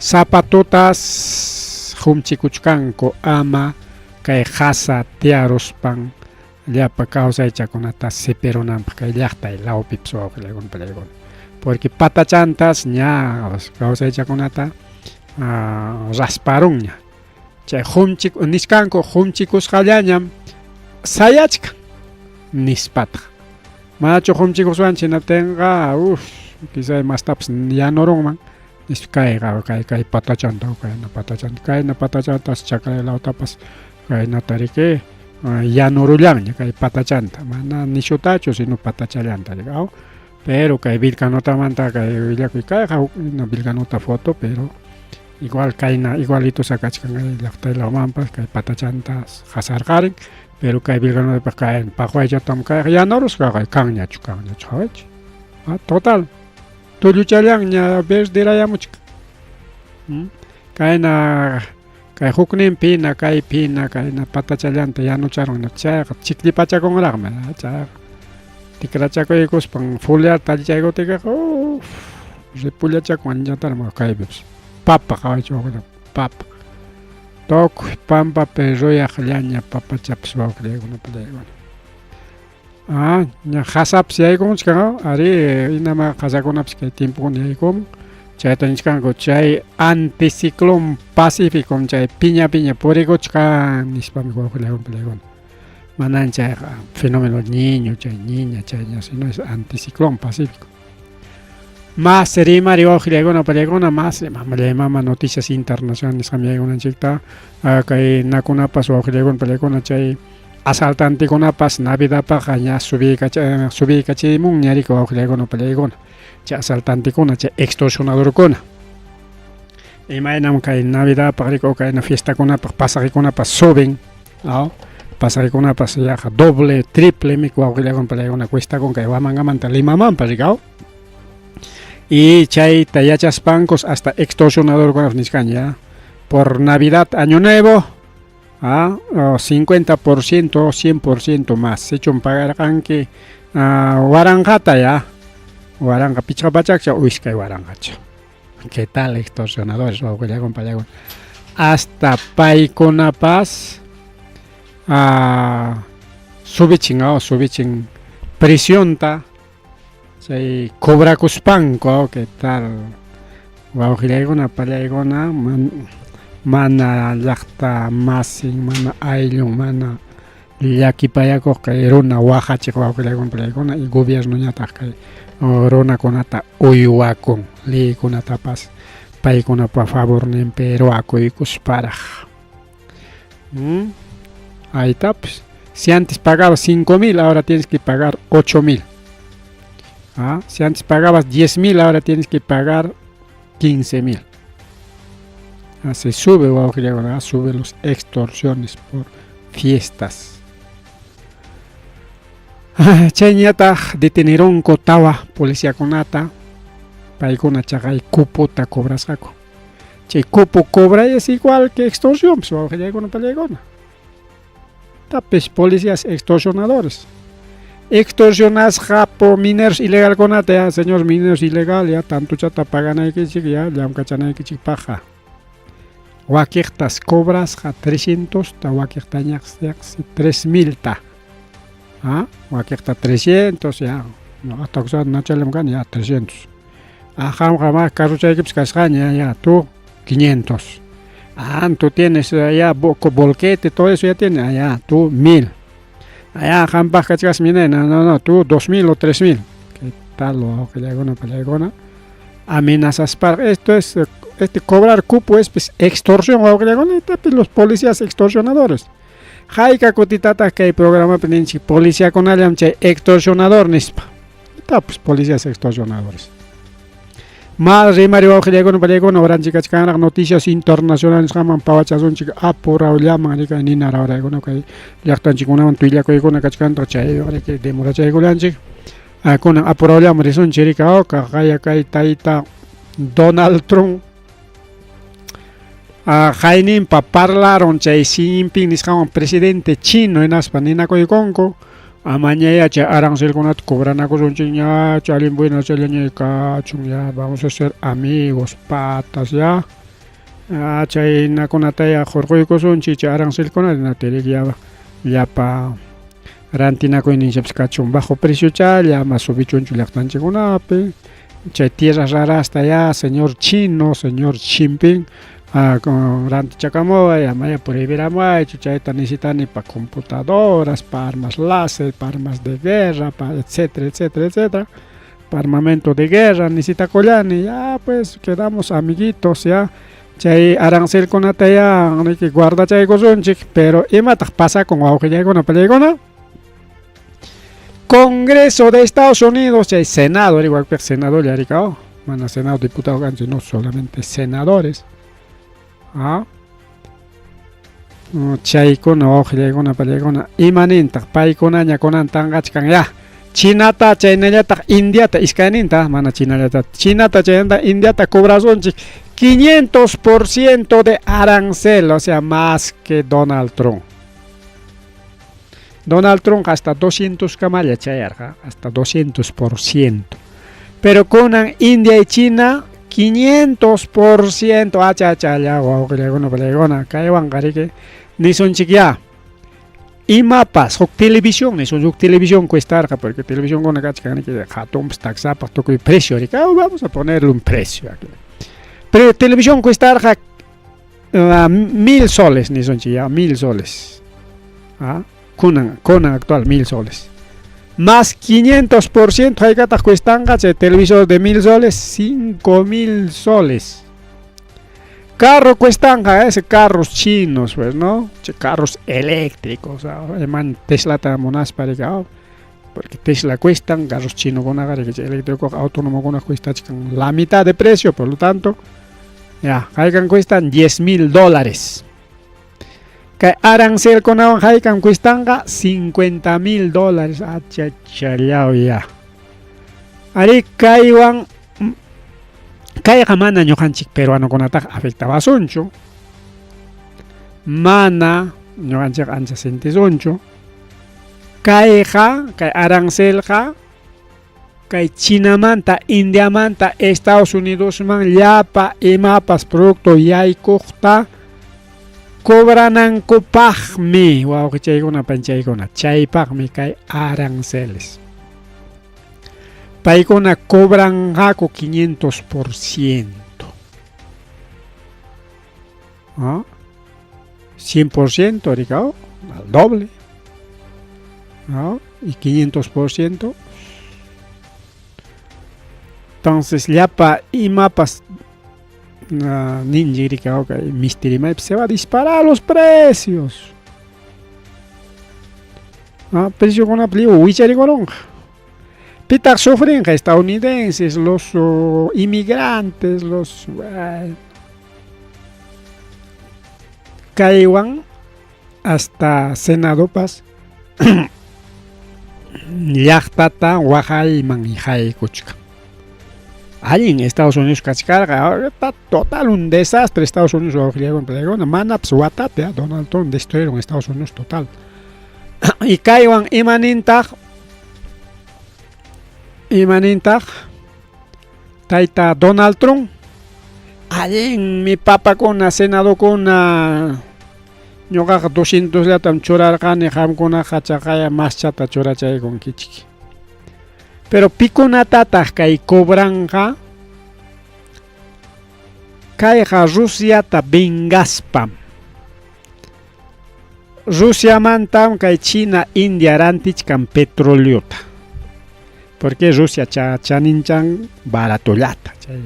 zapatotas qumchikuchkanku ama kay qasa tiyaruspan llapa kawsaychakunata sipirunanpaq kay llaqtay lawpipas wawqillaykuna pallaykuna porque patachantas ña kawsaychakunata rasparunña chay qumchik niskanku qumchikusqallañam sayachkan nispataq manachu qumchikuswanchik hinaptinqa uf quizá mastapas yanurunman. Kayqa kay kay patachanta kayna patachanta kayna patachantas chakray lawtapas kaynata riki yanurullanña kay patachanta mana nishutachu sino patachallanta riki aw pero kay Vilcanotamanta kay willakuy kayqa Vilcanota foto pero igual kayna igualito sakachkan kay llaqtay lawmanpas kay patachanta qasarqarin pero kay Vilcanotapaq kay paqwaychatam kayqa yanurusqa kanñachu kanñachu qhawaychik total tulluchallanña verderayamuchkan kayna kay hukninpina kaypina kayna patachallanta yanucharun chayqa chiklipachakunraqmi chayqa tikrachakuykuspan foliarta allichaykutikaqa uff ripullachakun anchataraq kaypipas papa qhawaychik papa tukuy pampapi ruyaqllaña papachapas wawqillaykuna pallaykuna ah ña qasapas yaykunchkan arí inama qasakunapas kay tiempokuna yaykumun chayta nichkanku chay anticiclón pacífico chay piña piña purikuchkan nispami wawqillaykuna pallaykuna manan chayqa fenómeno niño chay niña chay ña sino es anticiclón pacífico más rimari wawqillaykuna pallaykuna más mamallay mama noticias internacionales nisqam yaykunanchikta kay nakunapas wawqillaykuna pallaykuna chay asaltantekunapas navidadpaqqa ña subiykachimunña riki wawqillaykuna pallaykuna chay asaltantekuna chay extorsionadorkuna imaynam kay navidadpaq riki o kayna fiestakunapaq pasajekunapas suben aw pasajekunapas yaqa doble triple mi wawqillaykuna pallaykuna cuestakun kay Huamangamanta Limamanpas riki aw y chayta yachaspankus hasta extorsionadorkunapas nichkanña ya por Navidad Año Nuevo ah 50% 100% más sichum pagarqanki waranqata ya waranqa pichqa pachakcha o iskay waranqacha ¿Qué tal extorsionadores wawqillaykuna pallaykuna hasta paykunapas subichin aw subichin presionta chay cobrakuspanku ¿qué tal wawqillaykuna pallaykuna mana llaqta masin mana ayllun mana llakipayakuq kay runa waqachiq wawqillaykuna pallaykuna y gobiernoñataq kay runakunata uywakun leykunatapas paykunapa favorninpi ruwakuykusparaq ahí está pues si antes pagabas 5000 ahora tienes que pagar 8000 ¿Ah? Si antes pagabas 10.000 ahora tienes que pagar 15.000. Ah, se sube, sube las extorsiones por fiestas. Chayñataq detenerunku tawa policiakunata paykuna chaqay cupota cobrasqaku. Chay cupo cobray es igual que extorsión, pues wawqillaykuna pallaykuna. Tapis policías extorsionadores. Extorsionasqa por mineros ilegalkunata ya, señor mineros ilegal ya tantuchata paganaykichik ya llamkachanaykichikpaqqa. Wakiqtas cobrasqa 300 ta wakiqtañaqsi 3000 ta. Ah, wakiqta 300 ya. Ñuqata nachallam kani ya 300. Ah, qamqa ma carrochaykipas kasqaña ya tú 500. Ah, tú tienes ya volquete, todo eso ya tienes, ah, ya, tú 1000. Allá qampaq kachkasmi no, no, no, tú 2000 o 3000. ¿Qué tal wawqillaykuna pallaykuna? Amenazas para esto es cobrar cupo es pues, extorsión wawqillaykuna, los policías extorsionadores. Hayka kutitataq kay programapi ninchik policiakunallam chay extorsionador nispa. Pues policías extorsionadores. Mal rimari wawqillaykuna pallaykuna oranchik kachkanraq noticias internacionales nisqaman pawachasunchik apurawllaman riki nina rawraykuna kay llaqtanchikkunaman tuyakuykuna kachkantaq chay riki demorachaykullanchik kunan apurawllaman risunchik riki qaya kay tayta Donald Trump hayninpa parlaron chay Xi Jinping nisqawan presidente chino hinaspa ninakuykunku amañaya chay arancelkunata cobranakusunchik ña allin buena chayllaña kachun ya vamos a ser amigos patas ya chaynakunataya hurquykusunchik chay arancelkunata ya llapa rantinakuyninchikpas kachun bajo preciochalla ama subichunchu llaqtanchikkunapi chay tierras rarasta ya señor chino señor Jinping rantichakamuway amaya prohibiramuwaychu chayta necesitani pa computadoras pa armas láser pa armas de guerra pa etcétera etcétera etcétera. Armamento de guerra necesitakullani, ya pues quedamos amiguitos ya. Chay arancelkunata ya riki guardachaykusunchik, pero imataq pasakun wawqillaykuna pallaykuna? Congreso de Estados Unidos, chay Senado, igual que senador ya rikao, mana senado diputado kanchu, no solamente senadores. ¿Ah? Chaykuna wawqillaykuna pallaykuna, imanintaq paykunaña kunan tanqachkan ya. Chinata chaynallataq Indiata iskayninta, mana Chinallata, Chinata chaynata Indiata cobrasunchik 500% de arancel, o sea, más que Donald Trump. Donald Trump hasta 200 kamalla chayarqa, hasta 200%. Pero kunan India y China 500%, achachalla, wawqillaykuna pallaykuna, kaywanqa riki nisunchik ya. Imapas, huk televisión, nisun huk televisión cuestarqa, porque televisión kuna kachkan riki hatunpas taksapaq tukuy precio riki, ah, vamos a ponerle un precio aquí. Pero televisión cuestarqa 1000 soles, nisunchik ya, 1000 soles. ¿Ah? Kunan, kunan actual 1000 soles. Más 500% haykataq cuestanqa chay televisor de 1000 soles, 5000 soles. Carro cuestanqa, ese carros chinos, pues, ¿no? Che, carros eléctricos, man Teslata munaspa riki, porque Tesla cuestan, carros chinokunaqa riki chay eléctrico autónomo cuestachkan la mitad de precio, por lo tanto, ya, haykan cuestan $10,000. Kay arancelkunawan haykan cuestanqa $50,000, achachallao ya. Ari kaywan kayqa mana ñuqanchik peruanokunataqa afectawasunchu, mana ñuqanchik ancha sintisunchu. Kayqa, kay arancelqa, kay Chinamanta, Indiamanta, Estados Unidosman llapa imapas producto yaykuqta cobranankupaqmi, wawqichaykuna panchaykuna, chaypaqmi kay aranceles. Paykuna cobranqaku 500%. ¿Ah? 100%, rikao, al doble. ¿No? Y 500%. Entonces, llapa imapas ninja rikao, kay mistirimaypi se va a disparar los precios. Ah, preciokunapi lliw wicharikurunqa. Pitaq sufrinqa estadounidenses, los inmigrantes, los kaywan hasta Senadopas llaqtata waqayman haykuchkan. Allin Estados Unidos kachkarqa, está total un desastre Estados Unidos wawqillaykuna manapas watapi Donald Trump destruyeron Estados Unidos total. Y kaywan imanintaq imanintaq tayta Donald Trump allinmi papakuna senadokuna ñuqaqa 200 llatam churarqani qamkunaqa chaqaya maschata churachaykunkichik. Pero pikunatataq kay cobranqa kayqa Rusiata vengaspam. Rusiamantam kay China, India rantichkan petroleota. Porque Rusia chaninchan baratollata chay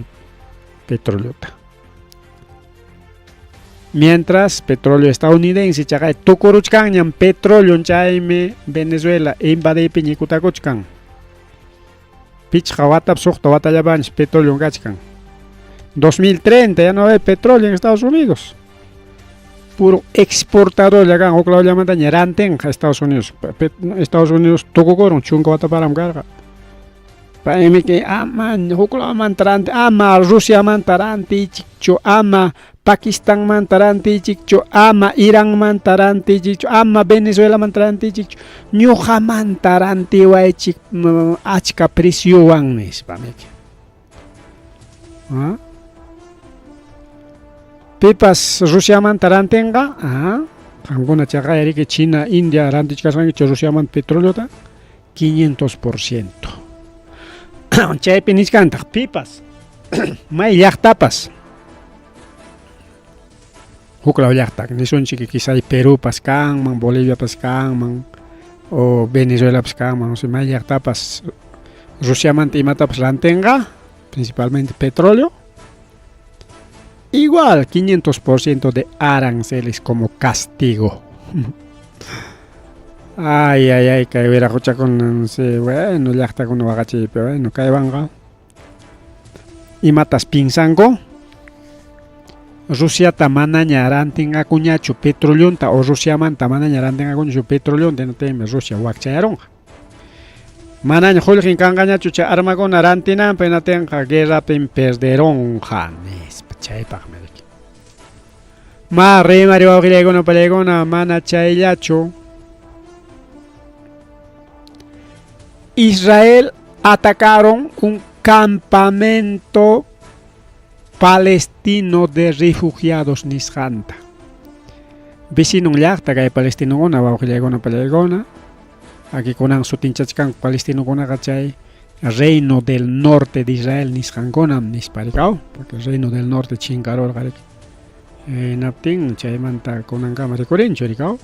petroleota. Mientras petróleo estadounidense chaqay tukuruchkanñam petróleo chaymi Venezuela invadiypi ñikutakuchkan. Pichqa watap suqta watallapanchis petróleo kachkan. 2030 ya no hay petróleo en Estados Unidos. Puro exportador ya kan huk lawllamantaña rantinqa Estados Unidos. Estados Unidos tukukurun chunka wataparam karqa. Paymi kay ama huk lawmanta ranti, ama Rusiamanta rantiychikchu, ama Pakistanmanta rantiychikchu, ama Iranmanta rantiychikchu, ama Venezuelamanta rantiychikchu, ñuqamanta rantiwaychik achka preciowan nispa miki. ¿Ah? Pipas Rusiamanta rantinqa, ah, qamkuna chaqay riki China, India rantichkasqankichik Rusiamanta petroleota 500%. Chaypi nichkantaq pipas may llaqtapas huk law llaqta nisunchik quizá Perúpas kanman, Boliviapas kanman o Venezuelapas kanman, o sea, may llaqtapas Rusiamanta imatapas rantinqa, principalmente petróleo. Igual 500% de aranceles como castigo. Ay, ay, ay, kay wiraquchakuna, sí, bueno, llaqtakuna waqachiypi, bueno, kaywanqa imatas pinsanku? Rusiata manaña rantinqakuñachu petroleonta o Rusiamanta manaña rantinqakuñachu petroleonta, hinaptinmi Rusia wakchayarunqa. Manaña qullqin kanqañachu chay armakuna rantinanpaq, hinaptinqa guerrapim perderunqa, nispa. Chaypaqmi riki. Ma rimari wawqillaykuna pallaykuna mana chayllachu. Israel atacaron un campamento palestino de refugiados nisqanta. Vecinon llaqta kay palestinokuna wawqillaykuna pallaykuna. Aquí kunan sutinchachkanku palestinokunaqa chay Reino del Norte de Israel nisqankunam nispa rikaw, porque Reino del Norte chinkarurqa riki. Hinaptin chaymanta kunankama rikurinchu rikaw.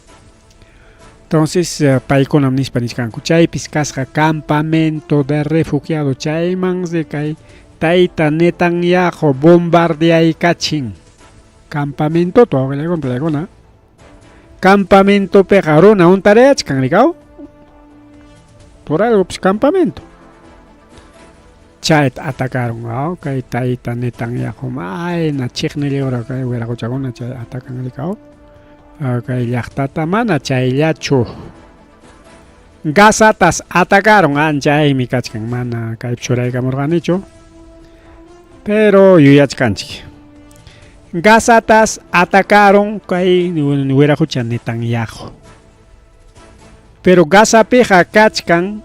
Entonces paykunam nispa nichkanku chaypis kasqa campamento de refugiado chaymansi kay tayta Netanyahu bombardeaykachin campamentota wawqillaykuna pallaykuna. Campamentopiqa runa huntarayachkan rikaw. Por algo pues campamento. Chayta atacaron, aw kay tayta Netanyahu mayna chiqnillura kay wiraquchakuna chay atacan rikaw. Kay llaqtata mana chayllachu. Gazatas atacaron, anchaymi kachkan, mana kaypi churaykamurqanichu. Pero yuyachkanchik. Gazatas atacaron kay wiraqucha Netanyahu. Pero Gazapiqa kachkan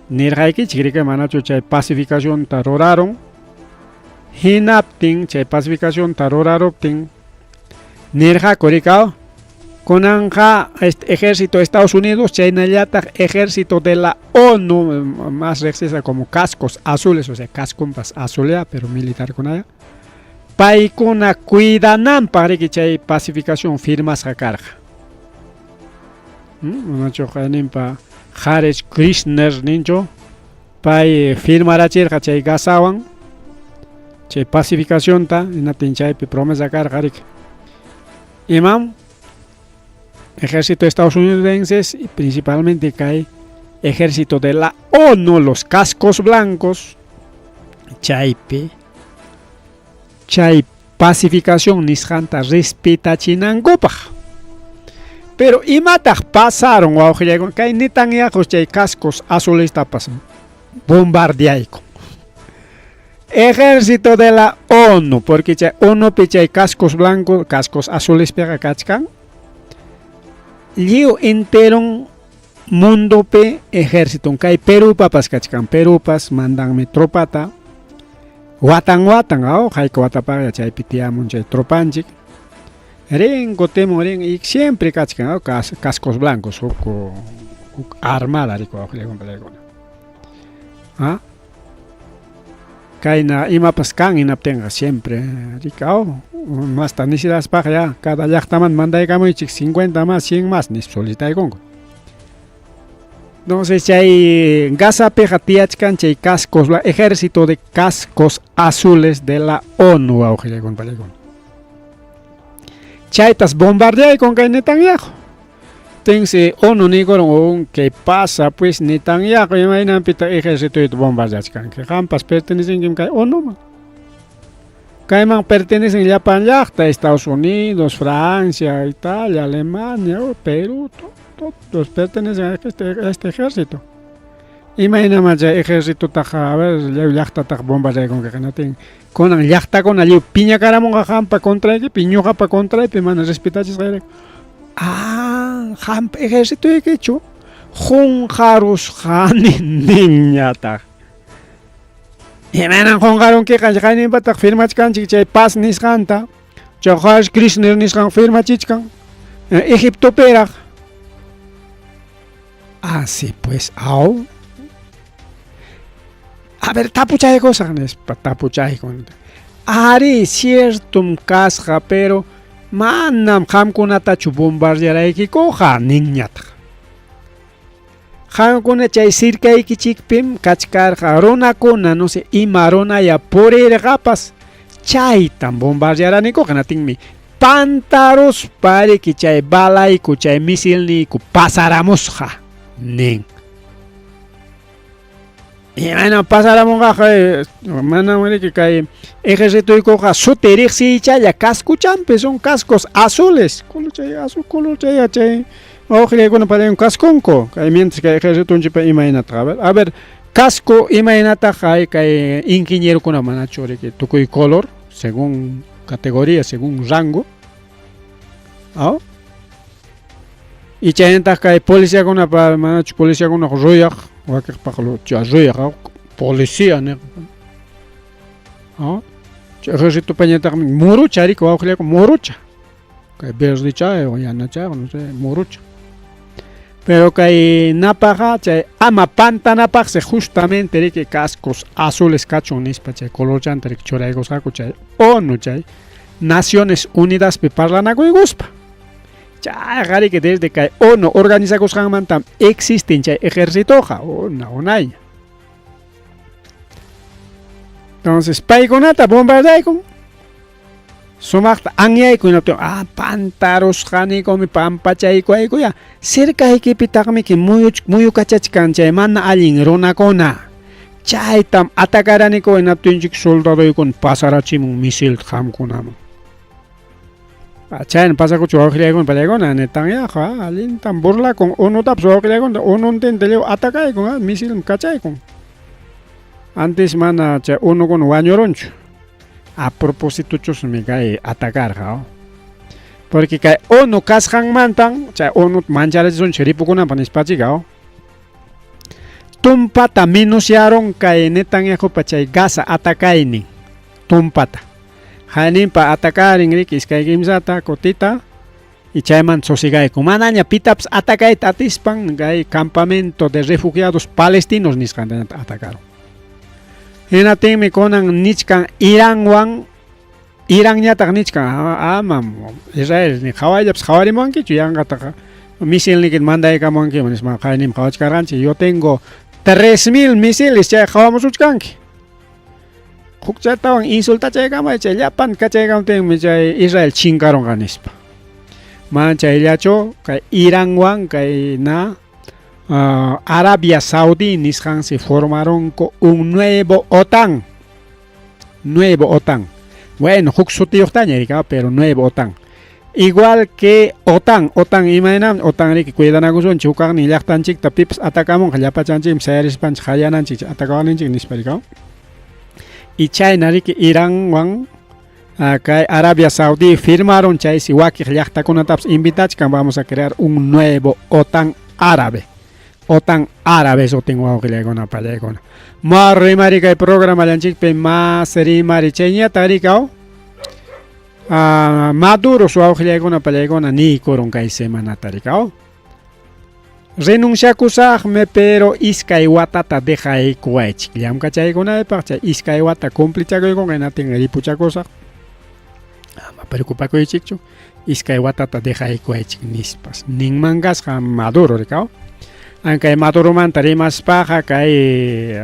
nirqaykichik riki manachu chay pacificacionta ruraron. Hinaptin chay pacificacionta ruraruptin nirqaku rikaw kunanqa este ejército de Estados Unidos chaynallataq ejército de la ONU más riqsisqa como cascos azules, o sea cascunpas azulea pero militarkunaya paykuna cuidananpaq riki chay pacificación firmasqa karqa. Manachu qayninpa Jared Kushner ninchu pay firmarachirqa chay Gazawan chay pacificacionta hinaptin chaypi promesa karqa riki. Imam ejército estadounidenses y principalmente kay ejército de la ONU, los cascos blancos, chaypi chay pacificación nisqanta respetachinankupaq. Pero imataq pasaron wawqillaykuna kay Netanyahu chay cascos azulestapas bombardeaykun. Ejército de la ONU, porque chay ONUpi chay cascos blancos, cascos azulespiqa kachkan. Lliw enteron mundopi ejército kay Perúpapas kachkan, Perúpas mandanmi tropata watan watan aw hayka watapaqlla chaypi tiyamun chay tropanchik. Rin kutimun rin y siempre kachkan aw cascos blancos huk huk armada riki wawqillaykuna. ¿Ah? Kayna imapas kan hinaptinqa siempre riki aw masta nisidaspaq ya cada llaqtaman mandaykamuychik 50 más 100 más nispa solicitaykunku. Entonces chay Gazapiqa tiyachkan chay cascos, ejército de cascos azules de la ONU wawqillaykuna pallaykuna. Chaytas bombardeaykun kay Netanyahu. Tensi ONU niykurun ¿qué pasa pues Netanyahu imaynanpitaq ejércitoyta bombardeachkanki? Qampas pertenecenkim kay ONUman. Kayman pertenecen llapan llaqta, Estados Unidos, Francia, Italia, Alemania, Perú, todos pertenecen a este ejército. Imaynaman chay ejércitotaqa, a ver, lliw llaqtataqa bombardeaykunki hinatin kunan llaqtakuna lliw piñakaramunqa qampa contraykipi, ñuqapa contraypi mana respetachisqayrayku. Ah, qampa ejércitoykichu qunqarusqani ninñataq. Imaynan qunqarunkiqa qayninpataq firmachkanchik chay paz nisqanta, chay Jared Kushner nisqan firmachichkan Egiptopiraq. Así pues, aw. A ver, tapuchaykusaq nispa tapuchaykun. Ari, ciertum kasqa, pero manam qamkunatachu bombardearaykikuqa ninñataq. Qamkuna chay sirkaykichikpim kachkarqa runakuna, no sé, ima runaya purirqapas, chaytam bombardearanikuqa, natinmi pantaruspa riki chay balayku, chay misilniyku pasaramusqa, nin. Imaynam pasaramunqaqa, manam riki kay ejercitoykuqa suti riqsiychalla cascochampi son cascos azules, color chay azul color chay chay wawqillaykuna payllaykuna casconku, kay mientras kay ejercitonchikpa imaynataq, a ver, a ver, casco imaynataq kay kay ingenierokuna manachu riki tukuy color según categoría, según rango, aw? Y chaynataq kay policiakunapa manachu policiakunaqa ruyaq wakiqpaq ruyaq policía niq. Chay ejércitopañataqmi murucha riki wawqillayku murucha. Kay verdecha o yanacha no sé, murucha. Pero kay napaqa chay ama pantanapaqsi justamente riki cascos azules kachun nispa chay colorchanta riki churaykusqaku chay ONU chay Naciones Unidaspi parlanakuykuspa. Chayqa riki desde kay ONU organizakusqanmantam existen chay ejercitoqa una unayña. Entonces paykunata bombardeaykun sumaqta anyayku hinaptin ah pantarusqanikumi pampachaykuaykuya cercaykipitaqmiki muyukachachkan chay mana allin runakuna chaytam atacaraniku hinaptinchik soldadoykuna pasarachimun misilta qamkunaman. Chayna pasakuchu wawqillaykuna pallaykuna Netanyahu allintam burlakun unutapas wawqillaykuna ununtinta lliw atakaykun misilmi kachaykun. Antes mana chay unukuna wañurunchu. A propositochusmi kay atakarqa. Porque kay unu kasqanmantan chay unuta mancharachisunchik ripukunanpaq nispachika. Tumpata minuciaron kay Netanyahupa chay Gaza atakaynin. Tumpata. Hayninpa atakarin riki iskay kimsata kutita y chayman sosigayku. Manaña pitapas atakayta atispan kay campamento de refugiados palestinos nisqanta atakaron. Hinaptinmi kunan nichkan Iranwan Iranñataq nichkan amam Israel ni qhawayllapas qhawarimuwankichu yanqataqa misilnikita mandaykamuwankiman nispa qayninpi qhawachkarqanchik yo tengo 3000 misiles chay qhawamusuchkanki. Hukchatawan insultachaykamay chay llapan kachaykamtinmi chay Israel chinkarunqa nispa. Mana chayllachu kay Iranwan kay na Arabia Saudí nisqansi formarunku un nuevo OTAN. Nuevo OTAN. Bueno, huk sutiyuqtaña rika, pero nuevo OTAN. Igual que OTAN, OTAN imaynam, OTAN riki cuidanakusunchik hukaqnin llaqtanchikta pipas atakamunqa llapachanchikmi sayarispanchik qayananchik atakawaninchik nispa rika. Y chayna riki Iranwan kay Arabia Saudí firmaron chaysi wakiq llaqtakunatapas invitachkan vamos a crear un nuevo OTAN árabe. OTAN árabe sutin wawqillaykuna pallaykuna. Ma rimari kay programallanchikpi mas rimari chayñataq rikaw Maduro wawqillaykuna pallaykuna niykurun kay semanata rikaw. Renunciakusaqmi pero iskay watata dejaykuwaychik llamkachaykunaypaq chay iskay wata cumplichakuykunqa hinaptin ripuchakusaq. Ama preocupakuychikchu iskay watata dejaykuwaychik nispas ninman kasqa Maduro rikaw. Ankay Maduromanta rimaspaqa kay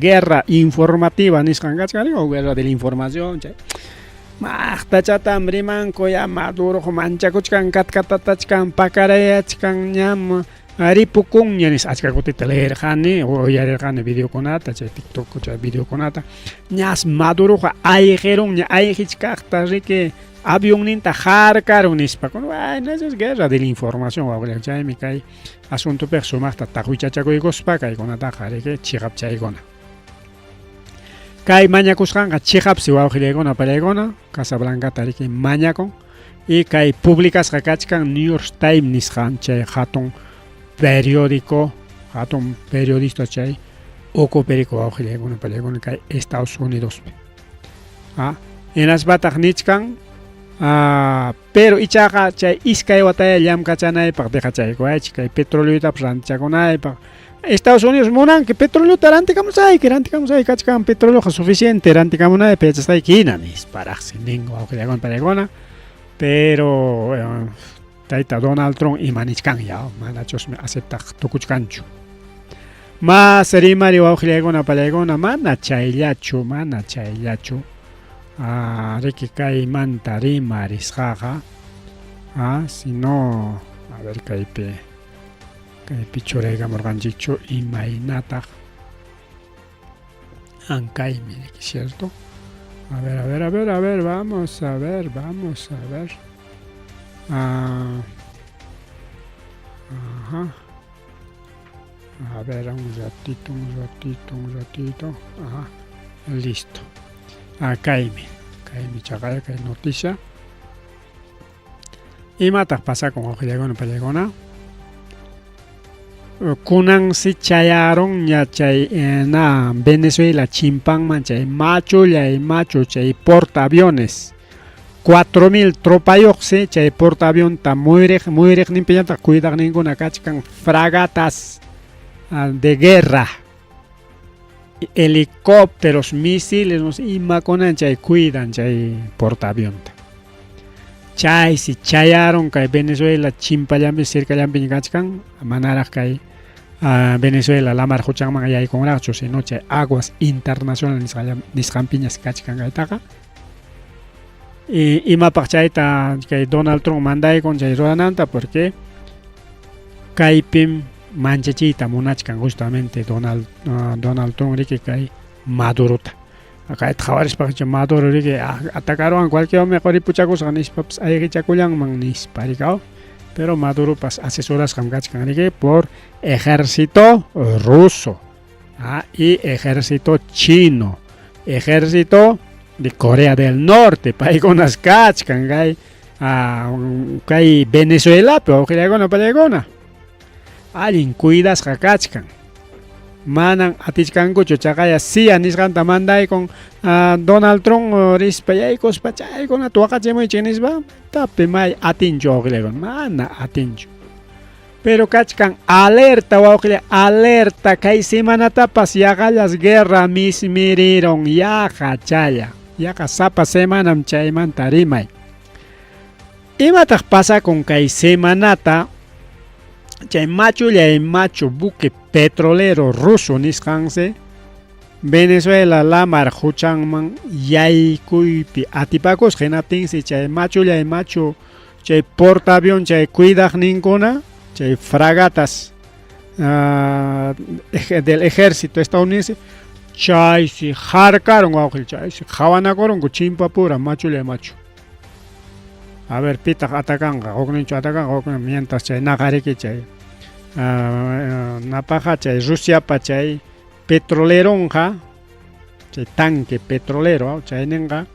guerra informativa nisqan kachkan o guerra de la información chay maqtachatam rimanku ya Maduroqa manchakuchkan katkatatachkan pakarayachkan ñam ripukunña nispa achka kutita leerqani uyarirqani videokunata chay TikTok chay videokunata ñas Maduroqa ayqirunña ayqichkaqta riki avionninta harkarun nispa bueno esa es guerra de la información wawqillan chaymi kay asuntopiqa sumaqta taqwichachakuykuspa kaykunataqa riki chiqapchaykuna. Kay mañakusqanqa chiqapsi wawqillaykuna pallaykuna Casa Blancata riki mañakun y kay publicasqa kachkan New York Times nisqan chay hatun periódico hatun periodista chay ukupiriku wawqillaykuna pallaykuna kay Estados Unidospi. Hinaspataq nichkan pero ichaqa chay iskay wataya llamkachanaypaq dejachaykuwaychik kay petroleotapas rantichakunaypaq. Estados Unidos munanki petroleota rantikamusayki, rantikamusayki kachkan petroleoqa suficiente rantikamunaypaq yachasqayki hina nisparaqsi nin wawqillaykuna pallaykuna. Pero tayta Donald Trump ima nichkan ya manachusmi aceptaq tukuchkanchu. Mas rimari wawqillaykuna pallaykuna mana chayllachu, mana chayllachu. Ah, riki kaymanta rimarisqaqa. Ah, sino, a ver kaypi kaypi churaykamurqanchikchu imaynataq ankaymi, riki, cierto? A ver, a ver, a ver, a ver, vamos a ver, vamos a ver. Ah, ajá. A ver, un ratito, un ratito, un ratito. Ajá. Listo. Ah, kaymi. Kaymi chaqaya kay noticia. Imataq pasakun wawqillaykuna pallaykuna? Kunansi chayarunña chay na Venezuela chimpanman chay machullay machu chay portaaviones. 4000 tropayuqsi chay portaavionta muyriq muyriqninpiñataq cuidaqninkuna kachkan fragatas de guerra, helicópteros, misiles, no sé, imakunan chay cuidan chay portaavionta. Chaysi chayarun kay Venezuela chimpallanpi cercallanpiña kachkan, manaraq kay Venezuela lamar quchanman yaykunraqchu, sino chay aguas internacionales nisqanpiñas kachkan kaytaqa. Imapaq chayta kay Donald Trump mandaykun chay rurananta, porque kaypim manchachiyta munachkan justamente Donald Donald Trump riki kay Madurota. Kayta qhawarispa Maduro riki atakaruwan cualquier quripuchakusqa nispapas ayqichakullanman nispa rikaw. Pero Maduropas asesorasqam kachkan riki por ejército ruso y ejército chino, ejército de Corea del Norte, paykunas kachkan kay kay Venezuelapi wawqillaykuna pallaykuna. Allin cuidasqa kachkan. Manan atichkankuchu chaqaya CIA nisqanta mandaykun Donald Trump rispa yaykuspa chaykunata waqachimuychik nispa tapi may atinchu wawqillaykuna, mana atinchu. Pero kachkan alerta wawqilla, alerta kay semanatapas yaqallas guerra mismirirun yaqa challa, yaqa sapa semanam chaymanta rimay. Imataq pasakun kay semanata chay machullay machu buque petrolero ruso nisqansi Venezuela lamar quchanman yaykuypi atipakusqa hinaptinsi chay machullay machu chay portaavión chay cuidaqninkuna chay fragatas del ejército estadounidense chaysi harkarun wawqi chaysi qhawanakurunku chimpapura machullay machu. A ver, pitaq atakanqa, hukninchu atakanqa, huknin mientras chay naqariki chay napaqa chay Rusiapa chay petroleronqa, chay tanque petrolero chayninqa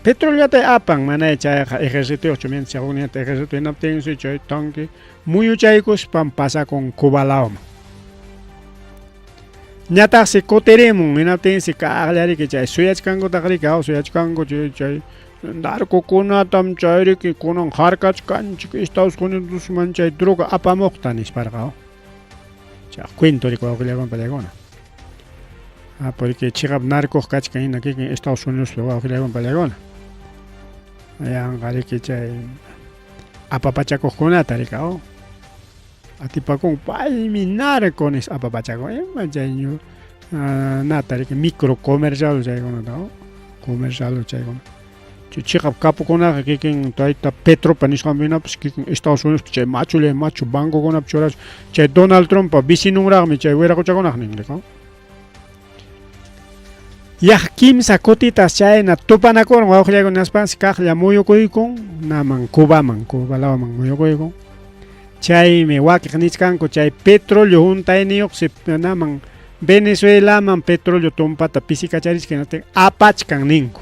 petrolata apan mana chayqa ejercitoyuqchu mientras hukninta ejército hinaptinsi chay tanque muyuchaykuspan pasakun Cuba lawman. Ñataqsi kutirimun hinaptinsi kaqllariki chay suyachkankutaq riki suyachkanku chay chay narcokunatam chayriki kunan harkachkanchik Estados Unidosman chay droga apamuqta nisparqa. Chay cuento riki wawqillaykuna pallaykuna. Porque chiqap narcoq kachkan hina kikin Estados Unidospi wawqillaykuna pallaykuna. Yanqa riki chay apapachakuqkunata riki atipakun paymi narco nispa apapachakun ima chay nata riki micro comercial chaykunata comercial chaykuna chay chiqap kapukunaqa kikin tayta Petropa nisqanpinapas kikin Estados Unidospi chay machullay machu bancokunapi churaspa chay Donald Trumpa vecinonraqmi chay wiraquchakunaq nin riki. Yaq kimsa kutitas chayna tupanakurun wawqillaykuna nispansi kaqlla muyukuykun naman Cubaman, Cuba lawman muyukuykun. Chaymi wakiq nichkanku chay petróleo huntayniyuqsi naman Venezuelaman petróleo tumpata pisikacharichkan hinaptin apachkan ninku.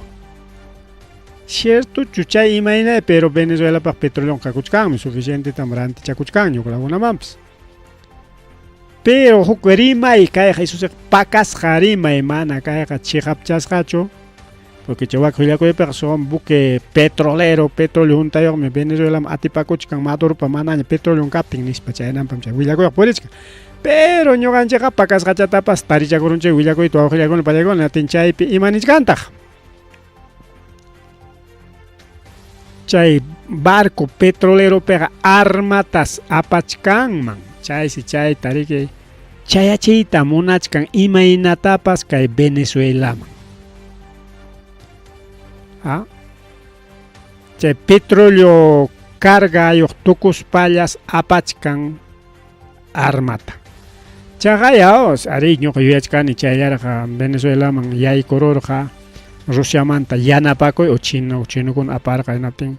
Ciertochu chay imayna, pero Venezuelapaq petroleonqa kakuchkanmi, suficientetam rantichakuchkanña huklakunamanpas. Pero huk rimay kayqa Jesusqa pakasqa rimay mana kayqa chiqapchasqachu, porque chay wak willakuypiqa son buque petrolero, petróleo huntayuqmi Venezuelaman atipakuchkan Maduropa manaña petróleo kaptin nispa chaynanpam chay willakuyqa purichkan. Pero ñuqanchikqa pakasqachatapas tarichakurunchik willakuyta wawqillaykuna pallaykuna hinaptin chaypi ima nichkantaq. Chay barco petroleropiqa armatas apachkanman, chaysi chayta riki chayachiyta munachkan imaynatapas kay Venezuelaman. Ah? Chay petróleo cargayuq tukuspallas apachkan armata. Chaqaya arí ñuqa yuyachkani chayllarqa Venezuelaman yaykururqa Rusiamanta yanapakuy o chino chinokuna aparqa hinaptin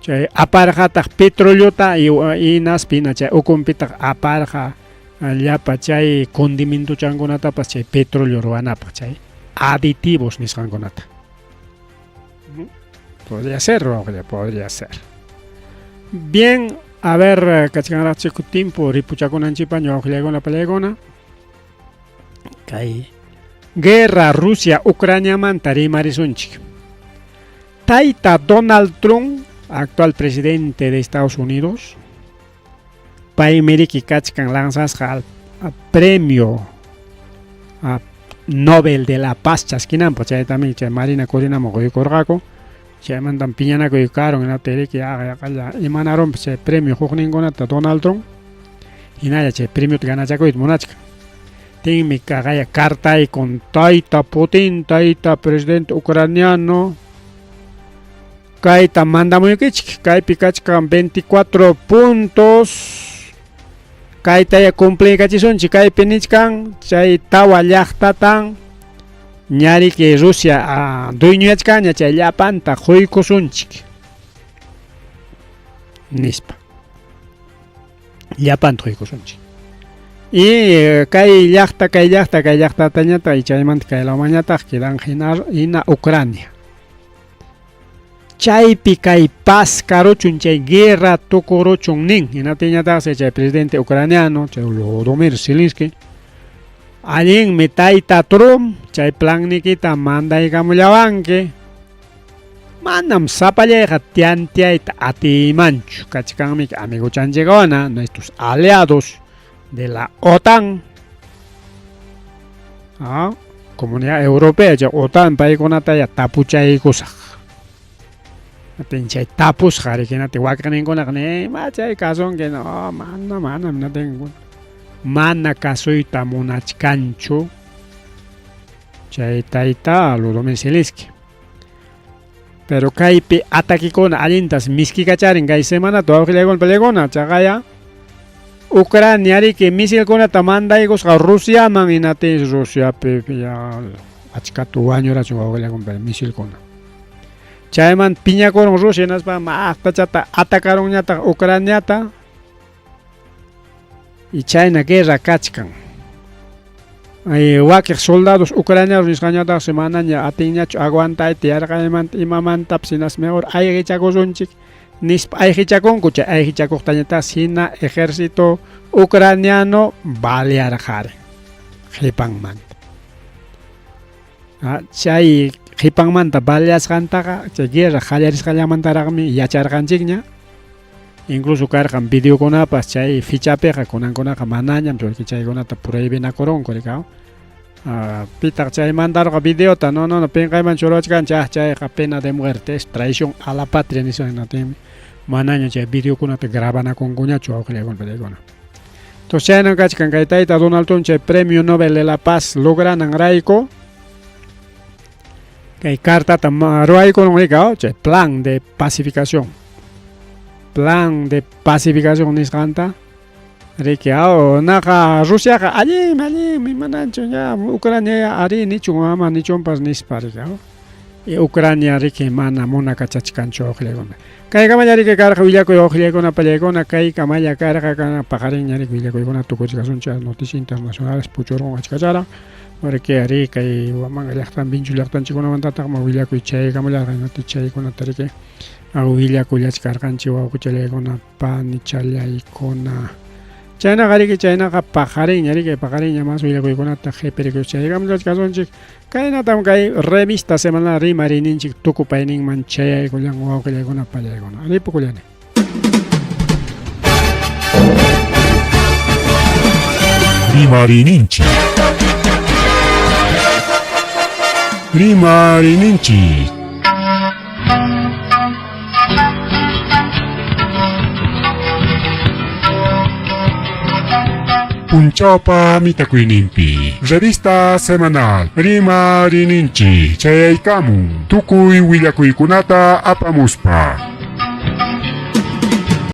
chay aparqataq petroleota hinaspa hina chay ukunpitaq aparqa llapa chay condimentuchankunatapas chay petróleo ruwanapaq chay aditivos nisqankunata. Podría ser, podría ser. Bien, a ver, kachkanraqchiku timpu ripuchakunanchikpa ñawqillaykuna pallaykuna. Kay guerra Rusia Ucraniamanta rimarisunchik. Tayta Donald Trump, actual presidente de Estados Unidos, paymi riki kachkan lanzasqa al premio a Nobel de la Paz chaskinanpaq, chaytami chay Marina Corinaman quykurqaku. Chaymantam piñanakuy karun hinaptin riki yaqalla imanarunpas chay premio hukninkunata Donald Trump hinalla chay premiota ganachakuyta munachkan. Tinmi kaqaya cartaykun tayta Putin, tayta presidente ucraniano, kayta mandamuykichik, kaypi kachkan 24 puntos, kaytaya cumpliykachisunchik, kaypi nichkan chay tawa llaqtatan ñariki Rusia dueñoyachkanña chay llapanta quykusunchik nispa. Llapanta quykusunchik. Y kay llaqta, kay llaqta, kay llaqtatañataq y chaymanta kay lawmanñataq quedan hina Ucrania. Chaypi kay paz karuchun chay guerra tukuruchun nin. Hinaptinñataqsi chay presidente ucraniano, chay Volodymyr Zelensky, allinmi tayta Trump, chay plannikita mandaykamullawanki. Manam sapallayqa tanteayta atiymanchu. Kachkanmi amigochanchikkuna, nuestros aliados de la OTAN. Ah, Comunidad Europea, chay OTAN paykunata tapuchaykusaq. Chay tapusqa riki hinaptin wakiqninkunaqa ima chay kasunki no mana mana hinaptin mana kasuyta munachkanchu chay tayta Volodymyr Zelensky. Pero kaypi atakikuna allintas miskikacharin kay semanata wawqillaykuna pallaykuna chaqaya Ucrania riki misilkunata mandaykusqa Rusiaman hinaptin Rusiapi ya achkata wañurachin wawqillaykuna misilkuna. Chaymanta piñakurun Rusia hinaspa maqtachata atakarunñataq Ucraniata y chayna guerra kachkan. Wakiq soldados ucranianos nisqañataqsi manaña atinñachu aguantayta yarqaymanta imamantapas hinaspa mejor ayqichakusunchik nispa ayqichakunku chay ayqichakuqtañataqsi hina ejército ucraniano balearqari qipanmanta. Chay qipanmanta baleasqantaqa chay guerra qallarisqallamantaraqmi yacharqanchikña. Incluso karqan videokunapas chay fichapiqa kunankunaqa manañam porque chaykunata prohibinakurunku rikaw. Pitaq chay mandarqa videota no no no pinqayman churachkanchik chayqa pena de muerte es traición a la patria nispa hinaptinmi manaña chay videokunata grabanakunkuñachu wawqillaykuna pallaykuna. Entonces chayna kachkan kay tayta Donald Trump chay premio Nobel de la Paz logrananrayku kay cartata ruwaykurun rikaw chay plan de pacificación. Plan de pacificación nisqanta riki naqa Rusiaqa allinmi allinmi mananchu ya Ucrania ari nichun ama nichunpas nispa riki y Ucrania riki mana munakachachkanchu wawqillaykuna. Kaykamalla riki karqa willakuy wawqillaykuna pallaykuna kaykamalla karqa kana paqarinña riki willakuykuna tukuchkasunchik noticias internacionales puchurqun achkacharaq porque ari kay Huamanga llaqtan Vinchu llaqtanchikkunamantataqmi willakuy chaykamullarqa chaykunata riki willakullachkarqanchik wawqichallaykuna panichallaykuna. Chaynaqa riki chaynaqa paqarinña riki paqarinña mas willakuykunata qhipirikuy chaykamallachkasunchik kaynatam kay revista semanal rimariyninchik tukupayninman chayaykullan wawqillaykuna pallaykuna ripukullani. Rimariyninchik. Rimariyninchik. Punchawpa mitakuyninpi. Revista semanal Rimarininchik chayaykamun tukuy willakuykunata apamuspa.